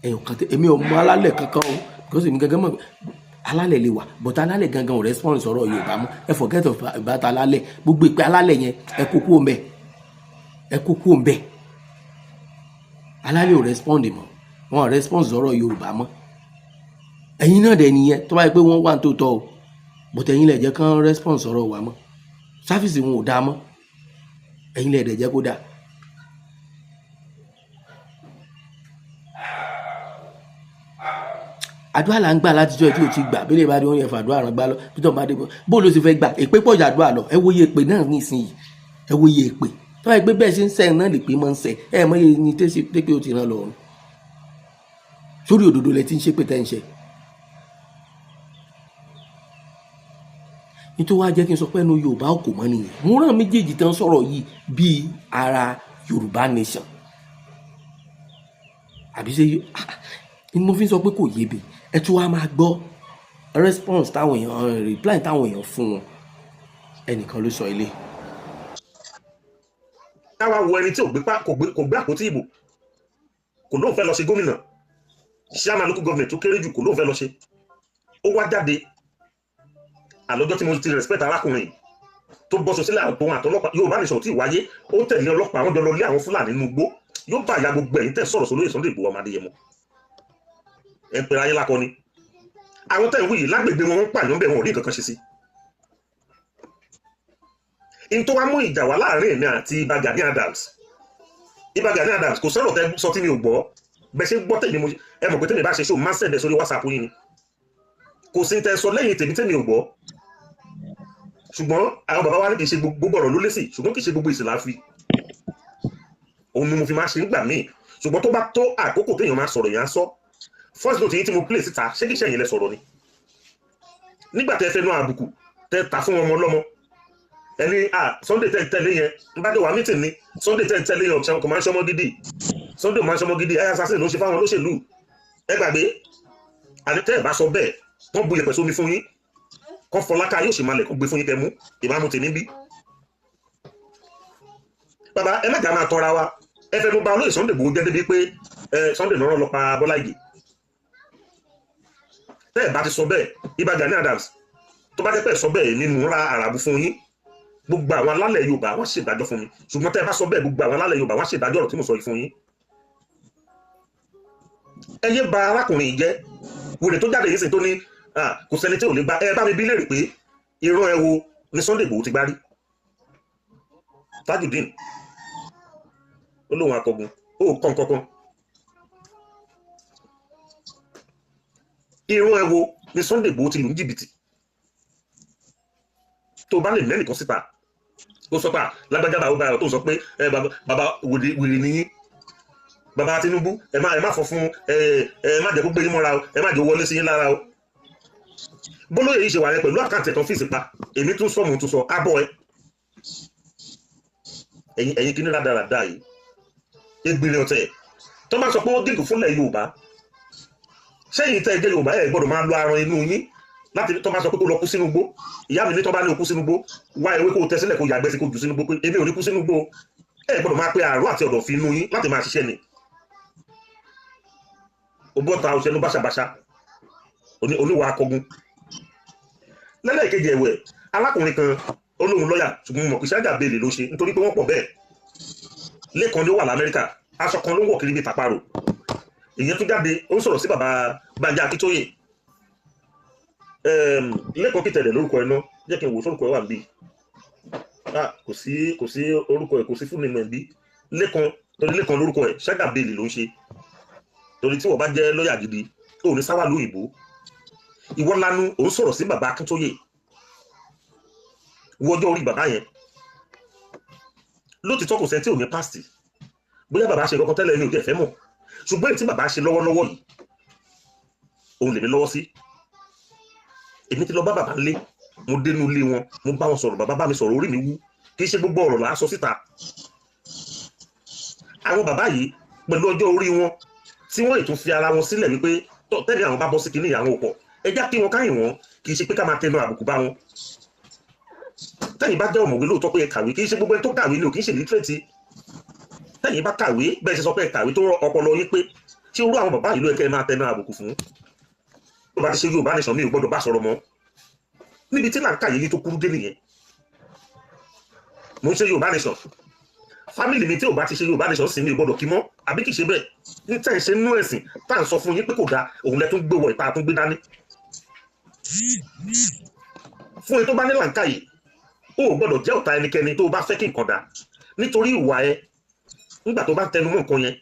ẹ̀yàn kan tẹ. Èmi ò mọ alálẹ̀ kankan o, because èmi gangan mọ̀ alálẹ̀ lè wà, but alálẹ̀ gangan ò response sọ̀rọ̀ Yorùbá mọ́. Ẹ forget about alálẹ̀. Gbogbo ìpè alálẹ̀ yẹn, ẹ kó kúrò ńbẹ̀, ẹ kó kúrò ńbẹ̀. Alálẹ̀ ò respond mọ́, wọn ò response sọ̀rọ̀ Yorùbá mọ́. Ẹ̀yin náà dẹ̀ nìyẹn. Tó bá yẹ pé wọ́n wà tó tọ́ o, but ẹ̀yin lẹ̀ jẹ́ kán response sọ̀rọ̀ wa mọ́. Service wọn ò dáa mọ́, ẹ̀yin lẹ̀ dẹ̀ jẹ́ kó dáa. Àdúrà là ń gbà látijọ́ tí o ti gbà. Bílẹ̀ bá dé, wọ́n yẹ fàdúrà ràn gbá lọ. Peter bá dé, bó ló sì fẹ́ gbà? Èpè pọ̀ jù àdúrà lọ. Ẹ wo iye èpè náà nísìnyí, ẹ wo iye èpè. Tó bá yẹ pé bẹ́ẹ̀ ṣe ń sẹ́yìn náà lè pé máa ń sẹ́ ẹ mọ iye ní tẹ́sí o ti ràn lọ́rùn sórí òdodo lẹ ti ń ṣépè tẹ́ ń ṣe. Nítorí wàá jẹ́ kí n sọ pé ẹnu Yorùbá kò mọ́ nìyẹn. Mo ràn méjèèjì tán sọ̀rọ̀ yìí bíi ara Yorùbá nation àbí ṣe ni mo fi ń sọ pé kò yé mi. Ẹ tún wá máa gbọ́ response táwọn èèyàn, reply táwọn èèyàn fún wọn. Ẹnìkan ló sọ ilé. Káwa wo ẹni tí ò gbé kò gbé àpótí ìbò, kò lóun fẹ́ lọ ṣe gómìnà, chairman local government tó kéré jù, kò lóun fẹ́ lọ ṣe. Ó wá jáde àlọ́jọ́ tí mo ti respect arákùnrin yìí tó bọ́ sọ sílẹ̀ àtòun àtọlọ́pàá. Yorùbá nation tí ì wáyé, ó tẹ̀lé ọlọ́pàá, àwọn jọ lọ lé àwọn Fúlàní nínú igbó. Yóò bá ìyá gbogbo ẹ̀yin tẹ̀ sọ̀rọ̀ sólóyè Sunday Igboho ọmọ Adéyẹmọ. Ẹ̀ ń pera ayé lákọni. Àwọn tẹ̀ ń wí yìí lágbègbè wọn, wọ́n pààyàn bẹ́ẹ̀, wọn ò rí nǹkan kan ṣe sí. In tó wá mú ìjà wá láàrin èmi àti Ìbà Gani Adams, Ìbà Gani Adams kò sọ̀rọ̀ tẹ sọ tí mi ò gbọ́. Bẹ́ẹ̀ ṣe gbọ́ tèmi, mo ẹ mọ̀ pé tèmi bá ṣe ṣó máa ń sẹ̀dẹ̀ sórí WhatsApp yín ni. Kò sí tẹ sọ lẹ́yìn tèmi tèmi ò gbọ́. Ṣùgbọ́n àwọn bàbá wa ní kì í ṣe gbogbo ọ̀rọ̀ ló lésì, ṣùgbọ́n kì í ṣe gbogbo ìsìn láfi òun ni mo fi máa ṣe ń gbà míì. Ṣùgbọ́n tó bá tó àkókò téèyàn máa sọ̀rọ̀, yẹn á sọ. First note yín tí mo play síta, ṣé kìí ṣe ẹ̀yin lẹ sọ̀rọ̀ ni? Nígbà tẹ́ fẹ́ nú àbùkù tẹ́ ta fún ọmọ ọlọ́mọ ẹni à Sunday tẹ́ ń tẹ̀lé yẹn ń bá dé wà mítìn ni. Sunday tẹ́ ń tẹ̀lé yẹn ọ̀sẹ̀ kò máa ń ṣọmọ gidi. Sunday máa ń ṣọmọ gidi, ẹ̀ assassin ló ṣe fáwọn olóṣèlú. Ẹ gbàgbé àti tẹ́ ẹ̀ bá sọ bẹ́ẹ̀ kán bu yẹ̀pẹ̀ sómi fún yín, kán fọlákà yóò sì máa lẹ̀ kó gbé fún yín kẹ́ mú ìbámu tèmi bí. Bàbá ẹ má jà máa tọra wa. Ẹ fẹ́ ló ba olóyè Sunday Igboho jẹ́ débi pé ẹ Sunday lọ́rọ̀ lọ pa Bọ́lá Ìgè. Tẹ́ ẹ̀ bá ti sọ bẹ́ẹ̀, Ìbà Gani Adams tó bá jẹ́ pé ẹ sọ bẹ́ẹ̀ nínú ra àràbù fún yín, gbogbo àwọn alálẹ̀ Yorùbá wọ́n ṣèdájọ́ fún mi. Ṣùgbọ́n tẹ́ ẹ bá sọ bẹ́ẹ̀, gbogbo àwọn alálẹ̀ Yorùbá wọ́n ṣèdájọ́ ọ̀rọ̀ tí mo sọ yìí fún yín. Ẹ yé ba arákùnrin yìí jẹ́. Wèrè tó jáde yìí sìn tó ní kò sẹ́ni tí ò lè gba. Ẹ bá mi bí léèrè pé irun ẹ wo ni Sunday Igboho ti gbá rí. Tajudeen ó lóun akọgun ó kàn kankan. Irun ẹ wo ni Sunday Igboho ti lù ní jìbìtì. Tó bá lè mẹ́nìkan síta ó sọ pé lágbájá bàbá bàbá tó sọ pé ẹ bàbá wèrè nìyí, bàbá Tinubu ẹ má fọ fún ẹ ẹ má jẹ́ kó gbé yín mọ́ra o, ẹ má jẹ́ wọlé sí yín lára o. Bólóyè yìí ṣe wà rẹ pẹ̀lú àkáǹtì ẹ̀tàn fíìsì pa èmi tún sọ mò ń tún sọ abọ́ ẹ. Ẹ̀yin kí ní rádaràda yìí egbìnrin ọ̀tẹ̀ tó bá sọ pé wọ́n gégùn fúnlẹ̀ Yorùbá, sẹ́yìn tẹ́ ẹ jẹ́ Yorùbá ẹ gbọ́dọ̀ máa lo aràn inú yín láti tó bá sọ pé kó lọ kú sínú igbó. Ìyá mi ní tó bá ní okú sínú igbó, wá ewé kó tẹ sílẹ̀ kó yàgbẹ́ sí kó jù sínú igbó pé èmi ò ní kú sínú igbó. Ẹ gbọ́dọ̀ máa pe àárọ̀ àti ọ̀dọ̀fin inú yín láti máa ṣiṣẹ́ ni. Ó bọ́ta òṣèlú báṣabàṣa oníwà akọgun. Lẹ́lẹ́kejì ẹ̀wẹ̀, alákùnrin kan olóhùn lọ́yà, ṣùgbọ́n mo mọ̀ pé ṣáájà béèlì ló ṣe nítorí pé wọ́n pọ̀ bẹ́ẹ̀. Lẹ́kan ni ó wà l'Amẹ́ríkà, aṣọ kan ló ń wọ̀ kiri bíi tàparò. Ìyẹn tún jáde, ó ń sọ̀rọ̀ sí bàbá Bánjí Akíntóyè. Lẹ́kan Kìtẹ̀lẹ̀ lórúkọ ẹ̀ náà, jẹ́ kí n wò sórúkọ ẹ̀ wà níbí. Kò sí orúkọ ẹ̀, kò sí fún mi mọ̀ níbí. Lẹ́kan torí Lẹ́kan lórúkọ ẹ̀, ṣáájà béèlì ló ń ṣe. Torí tí wọ́n bá jẹ́ lọ́yà gidi, ó ní sáwà lóyìnbó. Ìwọ lanu, ò ń sọ̀rọ̀ sí bàbá Akíntóyè. Wo ọjọ́ orí bàbá yẹn. Lótìtọ́ kò sẹ́ni tí ò ní pásítì. Bóyá bàbá ṣe kankan tẹ́lẹ̀ ní òde ẹ̀fẹ́ mọ̀. Ṣùgbọ́n èyí tí bàbá ṣe lọ́wọ́lọ́wọ́ yìí, òun lèmi lọ́wọ́ sí. Èmi ti lọ bá bàbá ńlé, mo dénú ilé wọn, mo bá wọn sọ̀rọ̀, bàbá bá mi sọ̀rọ̀, orí mi wú. Kì í ṣe gbogbo ọ̀rọ̀ là á sọ síta. Àwọn bàbá yìí pẹ̀lú ọjọ́ orí wọn tí wọ́n ètò fi ara wọn sílẹ̀ wípé tẹ́lẹ̀ àwọn bá bọ́ sí kinní àwọn òpọ̀. Ẹ já kí wọn káyìn wọn, kì í ṣe pé ká máa tẹnu àbùkù bá wọn. Tẹ́yìn bá jẹ́ ọ̀mọ̀wé lóòótọ́ pé ẹ kàwé, kì í ṣe gbogbo ẹni tó kàwé ni ò kì í ṣe lítírètì. Tẹ́yìn bá kàwé bẹ́ẹ̀ ṣe sọ pé ẹ kàwé tó rọ ọpọlọ yín pé tí orú àwọn bàbá yìí ló yẹ kẹ́ ẹ máa tẹnu àbùkù fún. Tó bá ti ṣe Yorùbá nation mi ò gbọ́dọ̀ bá sọ̀rọ̀ mọ́. Níbi tí làǹkà yìí tó kúrú dé nìyẹn. Mo ń ṣe Yorùbá nation. Fámìlì mi tí ò bá ti ṣe Yorùbá nation sì mi ò gbọ́dọ̀ kí mọ́, àbí kì í ṣe bẹ́ẹ̀. Ní tẹ́ ẹ ṣe nú ẹ̀sìn tá à ń sọ fún yín pé kò dáa, òun lẹ tún gbé wọ ìta tún gbé dání. Fún ẹ tó bá ní làǹkà yìí, o ò gbọ́dọ̀ jẹ́ ọ̀tá ẹnikẹ́ni tó o bá fẹ́ kí nǹkan dáa. Nítorí ìwà ẹ, nígbà tó bá ń tẹnu mọ́ nǹkan yẹn,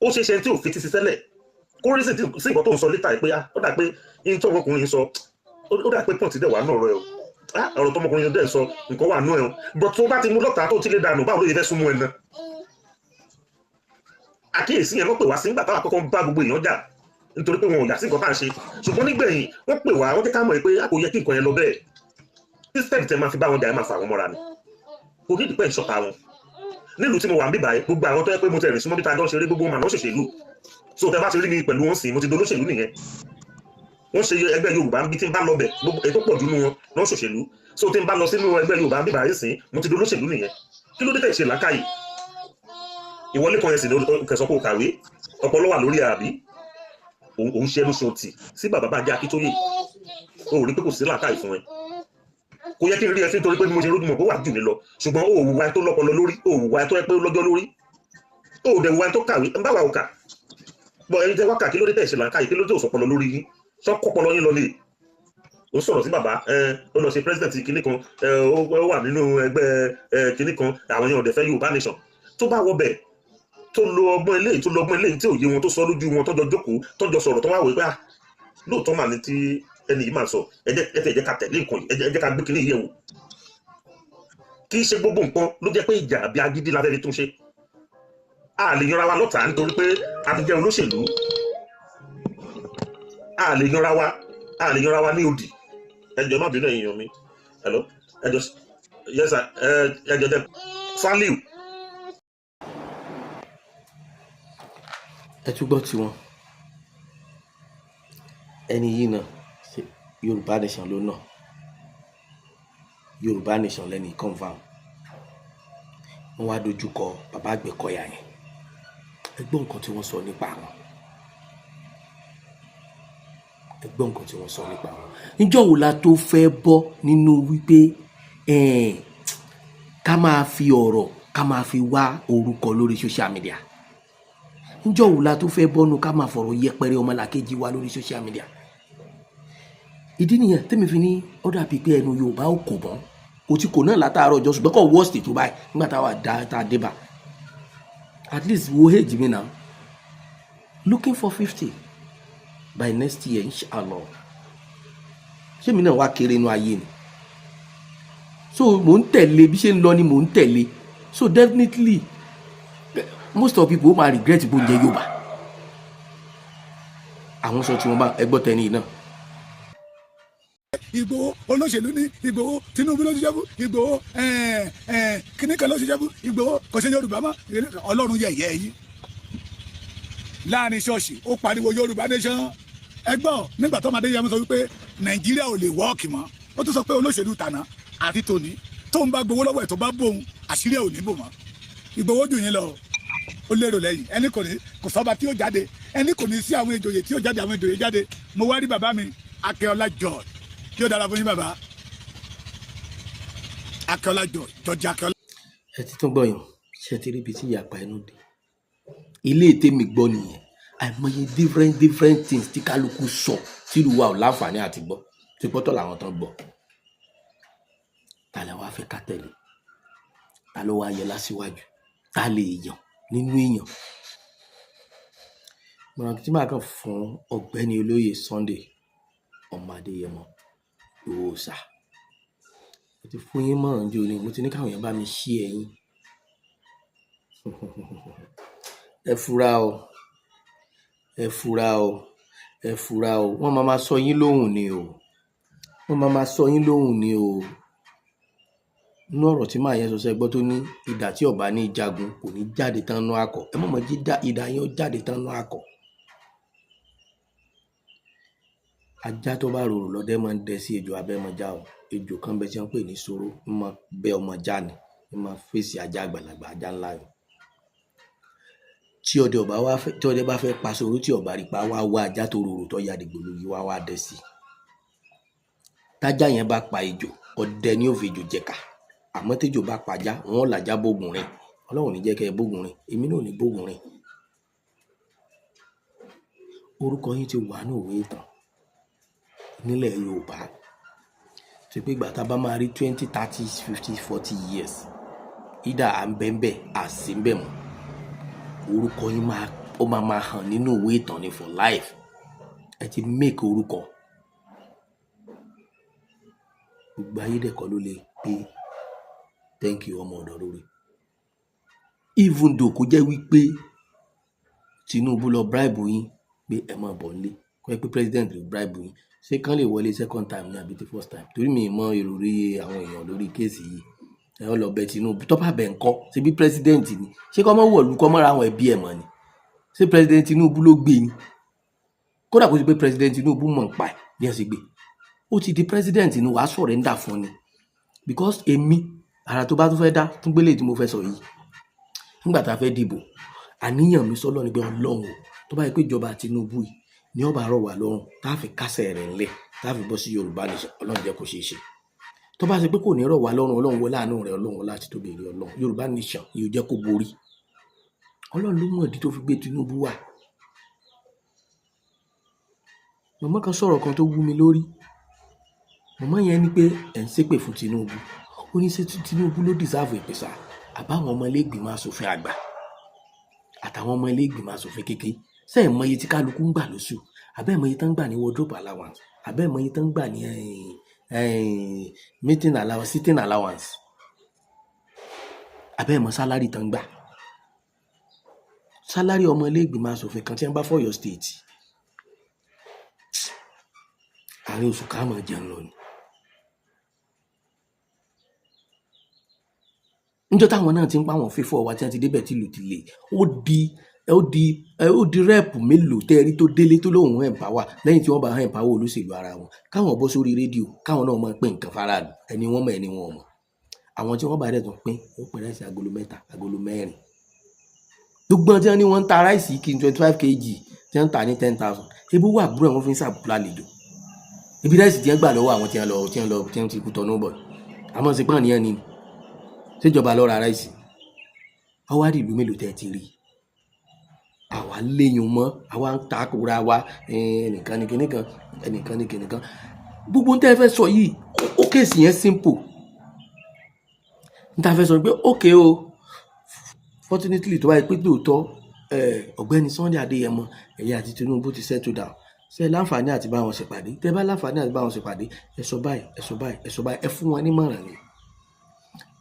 ó ṣeé ṣe tí ò fetí sí sẹ́lẹ̀. Kó rí sí nǹkan tó ń sọ létà ẹ pé ó dà pé yín tó ọmọkùnrin sọ, ó dà pé pọ̀ntì dẹ̀ wà nù ọ̀rọ̀ ẹ o. Ọ̀rọ̀ tọmọkùnrin dẹ̀ sọ nǹkan wà nù ẹ o. Bọ̀ tó bá ti mú lọ́tà tó ti lé dànù, báwo ló yẹ fẹ́ súnmọ́ ẹ náà? Àkíyèsí yẹn ló pè wá sí nígbà táwa kọ́kọ́ ń bá gbogbo èèyàn jà nítorí pé wọn ò yà sí nǹkan tá à ń ṣe. Ṣùgbọ́n nígbẹ̀yìn wọ́n pè wá, wọ́n jẹ́ ká mọ̀ pé a kò yẹ kí nǹkan yẹn lọ bẹ́ẹ̀. Instead tẹ máa fi bá wọn jà, ẹ máa fà wọn mọ́ra ni. Kò ní ìdípẹ́ ìṣọ̀ta wọn. Nílùú tí mo wà ń bíbáyé, gbogbo àwọn tó yẹ pé mo tẹ̀ rìn súnmọ́ bí ta jọ ń ṣeré, gbogbo wọn mà náà ṣòṣèlú. So tẹ bá ti rí mi pẹ̀lú wọn sìn, mo ti dolóṣèlú nìyẹn. Wọ́n ṣe ẹgbẹ́ Yorùbá ń bí tí ń bá lọ bẹ̀, gbogbo èyí tó pọ̀ jù nínú wọn náà ṣòṣèlú. So tí ń bá lọ sínú ẹgbẹ́ Yorùbá ń bíbáyé sìn, mo ti dolóṣèlú nìyẹn. Kí ló dé tẹ̀ ṣe làákàyè? Ìwọlé kan yẹn sì ní kẹsàn kó kàwé, ọpọlọ wà lórí àbí? Òun ṣe ẹnu ṣòtì sí bàbá Bánjí Akíntóyè. O ò rí pé kò sí làákàyè fún ẹ. Kò yẹ kí n rí ẹ sí nítorí pé bí mo ṣe rójú mọ̀ pé wà jù mí lọ. Ṣùgbọ́n o ò wùwà tó lọ́pọlọ lórí, o ò wùwà tó yẹ pé lọ́jọ́ lórí. O ò dẹ̀ wùwà tó kàwé, ń bá wa ò kà. Bọ̀ ẹni tẹ́ wá kà, kí ló dé tẹ̀ ṣe làákàyè, kí ló dé òsọpọlọ lórí yín? Sọ kọ́pọlọ yín lọ ni. Ó sọ̀rọ̀ sí bàbá, ó lọ ṣe president kinní kan, ó wà nínú ẹgbẹ́ kinní kan, àwọn èèyàn ò dẹ̀ fẹ́ Yorùbá nation. Tó bá wọ bẹ̀, tó lo ọgbọ́n eléyìí, tó lo ọgbọ́n eléyìí tí ò yé wọn, tó sọ lójú wọn, tọ́jọ́ jókòó, tọ́jọ́ sọ̀rọ̀, tó wá wò pé ah, lóòótọ́ mà ní tí ẹni yìí máa sọ, ẹ jẹ́ ká tẹ̀lé nǹkan yìí, ẹ jẹ́ ká gbé kinní yìí yẹ̀ wò. Kì í ṣe gbogbo nǹkan ló jẹ́ pé ìjà àbí agídí la fẹ́ fi tún ṣe. A lè yanra wa lọ́tàá nítorí pé a ti jẹ́ olóṣèlú. A lè yanra wa ní odì Ẹ jọ̀ọ́, má bínú, ẹ̀yin èèyàn mi. Hello, ẹ jọ̀ọ́. Yes sir. Ẹ jọ̀ọ́, jẹ́ Saliu. Ẹ tún gbọ́ tiwọn. Ẹni yìí náà ṣe Yorùbá Nation ló náà, Yorùbá Nation lẹ́ni confam. Wọ́n wá dojú kọ bàbá Àgbẹ̀kọ̀yà yẹn. Ẹ gbọ́ nǹkan tí wọ́n sọ nípa wọn. Ẹ gbọ́ nǹkan tí wọ́n sọ nípa wọn. Níjọ́ wo la tó fẹ́ bọ́ nínú wípé ká máa fi ọ̀rọ̀, ká máa fi wá orúkọ lórí social media? Níjọ́ wo la tó fẹ́ bọ́nu ká máa fọ̀rọ̀ yẹpẹrẹ ọmọlàkejì wa lórí social media? Ìdí nìyẹn tẹ́mi fi ní ó dàbí pé ẹnu Yorùbá ò kò mọ́. Kò tí kò náà látàárọ̀ ọjọ́, ṣùgbọ́n kò worst tó báyìí nígbà táwa dá tá a dé bá. At least wo age mi now, looking for 50 by next year, inshallah. Ṣé mi náà wá kéré inú ayé ni? So mò ń tẹ̀lé bí ṣe ń lọ ni mò ń tẹ̀lé. So definitely most of people ó máa regret bó ń jẹ Yorùbá. Àwọn sọ tí wọ́n bá ẹgbọ́ tẹ́ni yìí náà. Ìgbòho olóṣèlú ní Ìgbòho, Tinubu ló ṣiṣẹ́ fún Ìgbòho, kíní kan ló ṣiṣẹ́ fún Ìgbòho, kò ṣe Yorùbá mọ́. Ọlọ́run yẹ̀yẹ́ yín láàrin ṣọ́ọ̀ṣì. Ó pariwo Yorùbá Nation. Ẹgbọ́n nígbà tó ọmọdé yẹn sọ wípé Nàìjíríà ò lè work mọ́, ó tún sọ pé olóṣèlú tàná àti tòní tóun bá gbowó lọ́wọ́ ẹ̀, tó bá bóun, àṣírí ẹ̀ ò ní bò mọ́. Ìgbòho jù yín lọ, ó lérò lẹ́yìn. Ẹni kò ní kò sọ́ba tí ó jáde, ẹni kò ní sí àwọn ìjòyè tí ó jáde, àwọn ìjòyè jáde. Mo wá rí bàbá mi Akínọlá George, kí ó dára fún yín, bàbá Akínọlá George, George Akínọlá. Ẹ ti tún gbọ́ yàn. Ṣe ti rí ibi tí ìyapa ẹnu dé? Ilé tèmi gbọ́ nìyẹn. Àìmọye different different things tí kálukú sọ tìlú wa ò láǹfààní àti gbọ́, tí pọ́tọ́ làwọn tán gbọ́. Ta lẹ wá fẹ́ ká tẹ̀lé? Ta ló wá yẹ lásìwájú? Ta lè yàn nínú èèyàn? Mọ̀ràn tí màá kàn fún Ọ̀gbẹ́ni Olóyè Sunday ọmọ Adéyẹmọ Ìgbòho ṣá, mo ti fún yín mọ̀ràn jò ní, mo ti ní káwọn èèyàn bá mi ṣí ẹ̀yìn. Ẹ fura o, ẹ fura o, ẹ fura o. Wọ́n máa ma sọ yín lóhùn ni o, wọ́n máa ma sọ yín lóhùn ni o. Nínú ọ̀rọ̀ tí màá yẹn sọ, sẹ́ gbọ́ tó ní idà tí ọba ní jagun kò ní jáde tán nú akọ. Ẹ mọ̀mọ́ jí idà yẹn ó jáde tán nú akọ. Ajá tó bá rorò lọ́dẹ máa ń dẹ sí ejò abẹ́mọjá o. Ejò kan bẹ tí wọ́n ń pè ní soro, ń máa bẹ́ ọmọ já ni, ń máa fèsì ajá àgbàlagbà, ajá ńlá ni. Tí ọdẹ ọba wá fẹ́, tí ọdẹ bá fẹ́ pa soro, tí ọba rí pa, wá wá ajá tó rorò tó ya dìgbòlugi, wá wá dẹ sí. Tájá yẹn bá pa ejò, ọdẹ ni ó fi ejò jẹ̀ka. Àmọ́ téjò bá pajá, wọn ò làjá bógun rìn. Ọlọ́run ò ní jẹ́ kẹ́ ẹ bógun rìn, èmi náà ò ní bógun rìn. Orúkọ yín ti wà ní òwe ìtàn nílẹ̀ Yorùbá tí pé ìgbà tá a bá máa rí 20, 30, 50, 40 years, ìdá à ń bẹ́ ń bẹ́ à sí ń bẹ̀ mọ́, orúkọ yín máa ó máa máa hàn nínú ìwé ìtàn ni for life. Ẹ ti make orúkọ. Gbogbo ayé dẹ̀ kọ́ ló lè pé thank you ọmọ ọ̀dọ̀ lórí, even though kó jẹ́ wípé Tinubu lọ bribe yín pé ẹ máa bọ̀ nílé, kó jẹ́ pé president ló bribe yín, ṣé kán lè wọlé second time ní àbí ti first time? Torí mi mọ èrò àwọn èèyàn lórí case yìí. Ẹ ó lọ bẹ Tinubu, tó bá bẹ̀ ń kọ́, ṣe bí president ni, ṣé kọ́ mọ́ wọ̀lú, kọ́ mọ́ra àwọn ẹbí ẹ̀ mọ́ ni? Ṣé President Tinubu ló gbé ni? Kódà kó ṣe pé President Tinubu mọ̀ ń pa ẹ̀ bí ẹ ṣe gbé, ó ti di president ni, wàá surrender fún ni. Because èmi, ara tó bá tún fẹ́ dá tún gbélé tí mo fẹ́ sọ yìí, nígbà tá a fẹ́ dìbò, àníyàn mi sọ́lọ́ ni pé Ọlọ́run o, tó bá yẹ pé ìjọba Tinubu yìí ní ó bá rọ̀ wá lọ́rùn, tá a fi kásẹ̀ rẹ̀ ńlẹ̀, tá a fi bọ́ sí Yorùbá Nation, Ọlọ́run jẹ́ kó ṣeé ṣe. Tó bá ṣe pé kò ní rọ̀ wá lọ́rùn, Ọlọ́run wọlé àánú rẹ̀, Ọlọ́run wọlé àti tóbi rẹ̀, Ọlọ́run, Yorùbá Nation yóò jẹ́ kó borí. Ọlọ́run ló mọ̀ ìdí tó fi gbé Tinubu wá. Màmá kan sọ̀rọ̀ kan tó wú mi lórí. Màmá yẹn ní pé ẹ̀ ń ṣépè fún Tinubu. Ó ní ṣé Tinubu ló deserve ìpè sá, àbáwọn ọmọ ilé ìgbìmọ̀ asòfin àgbà àtàwọn ọmọ ilé ìgbìmọ̀ asòfin kékeré? Ṣé ẹ̀ mọ iye tí kálukú ń gbà lóṣù? Àbẹ́ ẹ̀ mọ iye tán ń gbà ní wardrobe allowance? Àbẹ́ ẹ̀ mọ iye tán ń gbà ní meeting allowance, sitting allowance? Àbẹ́ ẹ̀ mọ salary tán ń gbà? Salary ọmọ ilé ìgbìmọ̀ asòfin kan tí wọ́n bá fọ́ Ọ̀yọ́ State, àárín oṣù ká mọ̀ jẹun lọ ni. Níjọ́ táwọn náà ti ń pa àwọn fífọ́ wa tí wọ́n ti débẹ̀ tí ìlú ti le, ó di rep mélòó tẹ́ ẹ rí tó délé tó lóun empower lẹ́yìn tí wọ́n bá empower olóṣèlú ara wọn, káwọn bọ́ sórí rédíò, káwọn náà máa pín nǹkan faraàlú, ẹni wọ́n mọ̀, ẹni wọn ò mọ̀. Àwọn tí wọ́n bá dẹ̀ tún pín, ó pín rice agolo 3, agolo 4. Gbogbo tí wọ́n ní wọ́n ń ta rice kí n 25 kg tí wọ́n ń tà ní 10,000, ebi wà àbúrò wọn fi ń sàbúrò àlejò ibi rice tí wọ́n gbà lọ́wọ́ àwọn tí wọ́n lọ, tí wọ́n lọ, tí wọ́n ti kú tọ́nú bọ̀. Àmọ́ sí pọ́n nìyẹn ni ṣèjọba ló ra rice. Ọwọ́ ìlú mélòó tẹ́ ti rí àwa léyìn mọ́, àwa ń takora wa, ẹnìkan ní kinní kan, ẹnìkan ní kinní kan. Gbogbo ń tẹ́ ẹ fẹ́ sọ yìí, ó case yẹn simple. N ta fẹ́ sọ pé okay o, fortunately, tó bá yẹ pé lóòótọ́ ọ̀gbẹ́ni Sunday Adéyẹmọ, ẹ̀yin àti Tinubu ti settle down, ṣe ẹ láǹfààní àti bá wọn ṣèpàdé? Tẹ́ bá láǹfààní àti bá wọn ṣèpàdé, ẹ sọ báyìí, ẹ sọ báyìí, ẹ sọ báyìí, ẹ fún wọn nímọ̀ràn ni.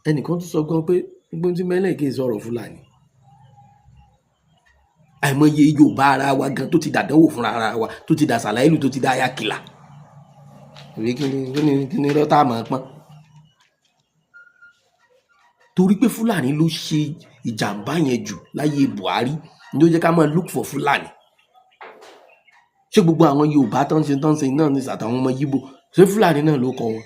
Ẹnìkan tún sọ gan pé gbogbo tí mẹ́lẹ̀ kì í sọ̀rọ̀ Fúlàní, àìmọye Yorùbá ara wa gan tó ti dàdánwò fúnra ara wa, tó ti dà sàláìlú, tó ti dá ayákìlà. Ìwé kíni kíni kíni lọ́tà mọ̀ pọ́n, torí pé Fúlàní ló ṣe ìjàmbá yẹn jù láyé Buhari ní ó jẹ́ ká máa look for Fúlàní. Ṣé gbogbo àwọn Yorùbá tó ń ṣe náà ní àtàwọn ọmọ Yíbò, ṣé Fúlàní náà ló kọ wọn?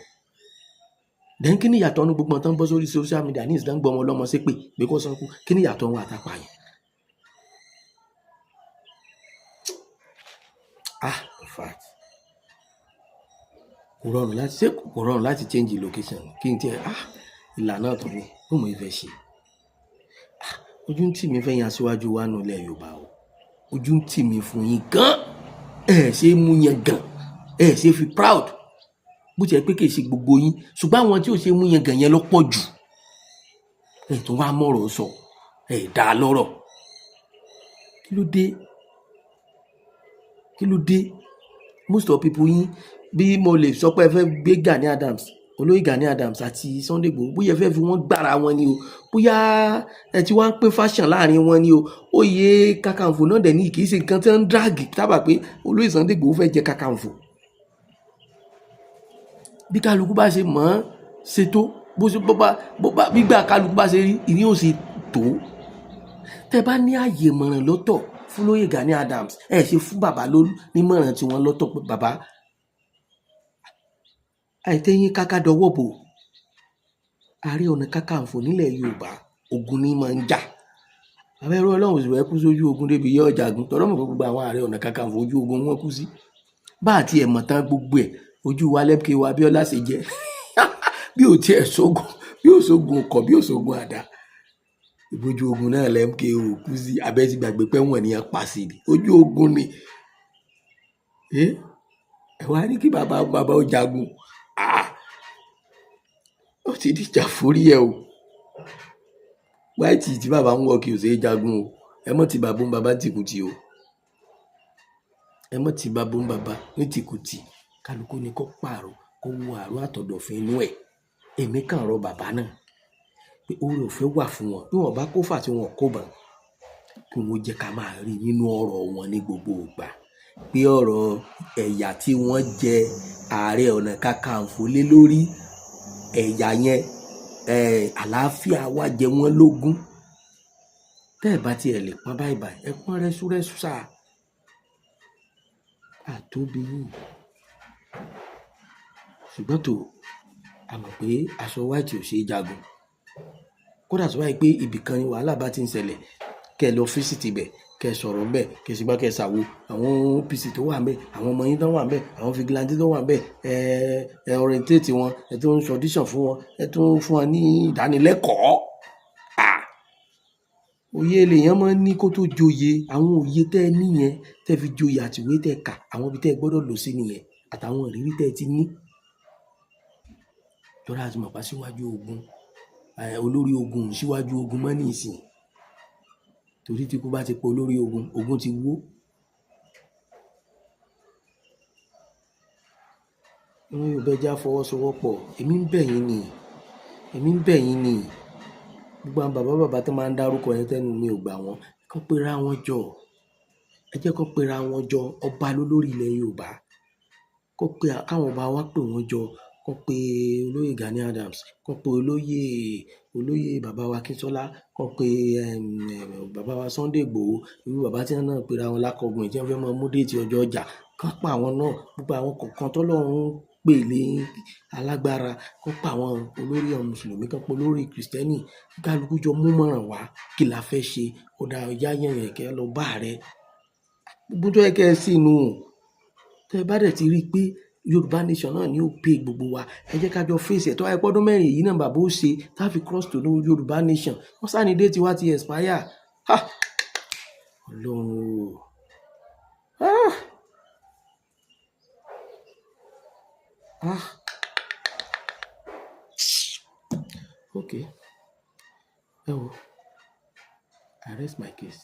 Then kí ni ìyàtọ̀ ní gbogbo tó ń bọ́ sórí social media ní ìsìlẹ̀ ń gbọ́ ọmọ ọlọ́mọ ṣépè pé kó sanku? Kí ni ìyàtọ̀ wọn àtàpà yẹn? Ah, in fact, kò rọrùn láti ṣé, kò rọrùn láti change location kí n tiẹ̀, ah, ìlànà tó ní ó mọ̀ ìfẹ́ ṣe. Ah, ojú ń tì mí fẹ́ yan aṣíwájú wa nù ilẹ̀ Yorùbá o. Ojú ń tì mí fún yín gan. Ẹ ṣe é mú yẹn gan, ẹ ṣe fi proud bó tiẹ̀ pé kì í ṣe gbogbo yín, ṣùgbọ́n àwọn tí ò ṣe mú yẹn gan yẹn ló pọ̀ jù. Ẹ tún wá mọ̀rọ̀ sọ, ẹ dá a lọ́rọ̀. Kí ló dé? Kí ló dé? Most of people yín, bí mo lè sọ pé ẹ fẹ́ gbé Gani Adams, olóyè Gani Adams àti Sunday Igboho, bóyá ẹ fẹ́ fi wọ́n gbára wọn ni o, bóyá ẹ ti wá ń pín fashion láàrin wọn ni o. Oyè Kakanfò náà dẹ̀ ní kì í ṣe nǹkan tí wọ́n ń drag tábà pé olóyè Sunday Igboho fẹ́ jẹ Kakanfò. Bí kálukú bá ṣe mọ̀ ọ́n ṣe tó, bó ṣe bó bá gbígbà kálukú bá ṣe rí ìní ò ṣe tó. Tẹ́ bá ní àyè ìmọ̀ràn lọ́tọ̀ fún lóyè Gani Adams, ẹ ṣe fún bàbá ló nímọ̀ràn tiwọn lọ́tọ̀ pé bàbá àìtẹ́yìn káká dọwọ́ bò Ààrẹ Ọ̀nà Kakanfò nílẹ̀ Yorùbá, ogun ní máa ń jà. Bàbá, ẹrú Ọlọ́run sì fẹ́ kú sójú ogun débi yóò jagun tọ́lọ́ mọ̀ pé gbogbo àwọn Ààrẹ Ọ̀nà Kakanfò, ojú ogun wọn kú sí. Bá àti ẹ̀ mọ̀ tán, gbogbo ẹ̀ ojú wa lẹ́pẹ́ wa Abíọ́lá ṣe jẹ́ bí ò tiẹ̀ sógun, bí ò sógun ọkọ̀, bí ò sógun àdá, ìbójú ogun náà lẹ́mkẹ́ ò kú sí. Abẹ́ ti gbàgbé pé wọ́n ní pa sí ni ojú ogun ni. Ẹ wá ní kí bàbá bàbá ó jagun. Ó ti dìjà forí ẹ o. White tí bàbá ń wọ kí o ṣe é jagun o. Ẹ mọ̀ tí bàbá ń bàbá tìkùtì o, ẹ mọ̀ tí bàbá ń bàbá ní tìkùtì. Kálukú ni kó pààrọ̀, kó wo àrò àtọ̀dọ̀fin inú ẹ̀. Èmi kàn rọ bàbá náà pé oore ọ̀fẹ́ wà fún wọn, bí wọn bá kó fà tí wọn kó bàn, kí wọ́n jẹ́ ká máa rí nínú ọ̀rọ̀ wọn ní gbogbo ìgbà pé ọ̀rọ̀ ẹ̀yà tí wọ́n jẹ Ààrẹ Ọ̀nà Kakanfò lé lórí, ẹ̀yà yẹn, àlàáfíà wa jẹ wọ́n lógún. Tẹ́ ẹ̀ bá tiẹ̀ lè pọ́n báyìí báyìí, ẹ pọ́n rẹ́súrẹ́sú sáà àtóbi yìí. Ṣùgbọ́n tó a mọ̀ pé aṣọ white ò ṣe é jagun. Kódà tó bá yẹ pé ibì kan ni wàhálà bá ti ń ṣẹlẹ̀, kẹ́ ẹ lọ visit ibẹ̀, kẹ́ ẹ sọ̀rọ̀ ńbẹ̀, kẹ́ ẹ sì gbá, kẹ́ ẹ ṣàwo, àwọn OPC tó wà ńbẹ̀, àwọn ọmọ yín tó wà ńbẹ̀, àwọn vigilante tó wà ńbẹ̀, ẹ orientate wọn, ẹ tún ń audition fún wọn, ẹ tún fún wọn ní ìdánilẹ́kọ̀ọ́. Òye lèèyàn máa ń ní kó tó joyè. Àwọn òye tẹ́ ẹ níyẹn tẹ́ fi joyè àtìwé tẹ́ ẹ kà, àwọn ibi tẹ́ ẹ gbọ́dọ̀ lò sí nìyẹn, àtàwọn ìrírí tẹ́ ẹ ti ní. Torí a ti mọ̀ pé aṣíwájú ogun, olórí ogun ò síwájú ogun mọ́ nísìnyí. Torí tí ikú bá ti pa olórí ogun, ogun ti wó. Àwọn Yorùbá, ẹ jẹ́ á fọwọ́sowọ́pọ̀. Èmi ń bẹ̀ yín ni. Èmi ń bẹ̀ yín ni. Gbogbo àwọn bàbá bàbá tó máa ń dárúkọ yẹn, tẹ́nu mi ò gbà wọ́n. Kán pera wọn jọ. Ẹ jẹ́ kó pera wọn jọ. Ọba lólórí ilẹ̀ Yorùbá. Kó pe káwọn ọba wa pè wọ́n jọ. Kán pe olóyè Gani Adams, kán pe olóyè bàbá wa Akíntọ́lá, kán pe bàbá wa Sunday Igboho, irú bàbá tí wọ́n náà pera wọn lákọ̀gùn tí wọ́n fẹ́ máa mú date ọjọ́ ọjà, kán pa àwọn náà. Gbogbo àwọn kọ̀ọ̀kan tọ́lọ́run pè ní alágbára, kán pa àwọn olórí àwọn mùsùlùmí, kán pe olórí kìrìsìtẹ́nì, kálukú jọ mú mọ̀ràn wá. Kí la fẹ́ ṣe? Ó dáa, ẹjá yẹ̀yẹ̀ kẹ́ lọ bá ààrẹ. Gbogbo tó yẹ kẹ́ ẹ sí nù. Tẹ́ ẹ bá dẹ̀ ti rí i pé Yorùbá nation náà ni ó pay gbogbo wa, ẹ jẹ́ ká jọ face ẹ̀. Tó wáyé pọ́dún 4 yìí náà bàbá ó ṣe tá fi cross to Yorùbá nation, wọ́n sáà ní date wa ti expire. Ha! Ọlọ́run o. Ah! Ah! Okay. Ẹ wo, I rest my case.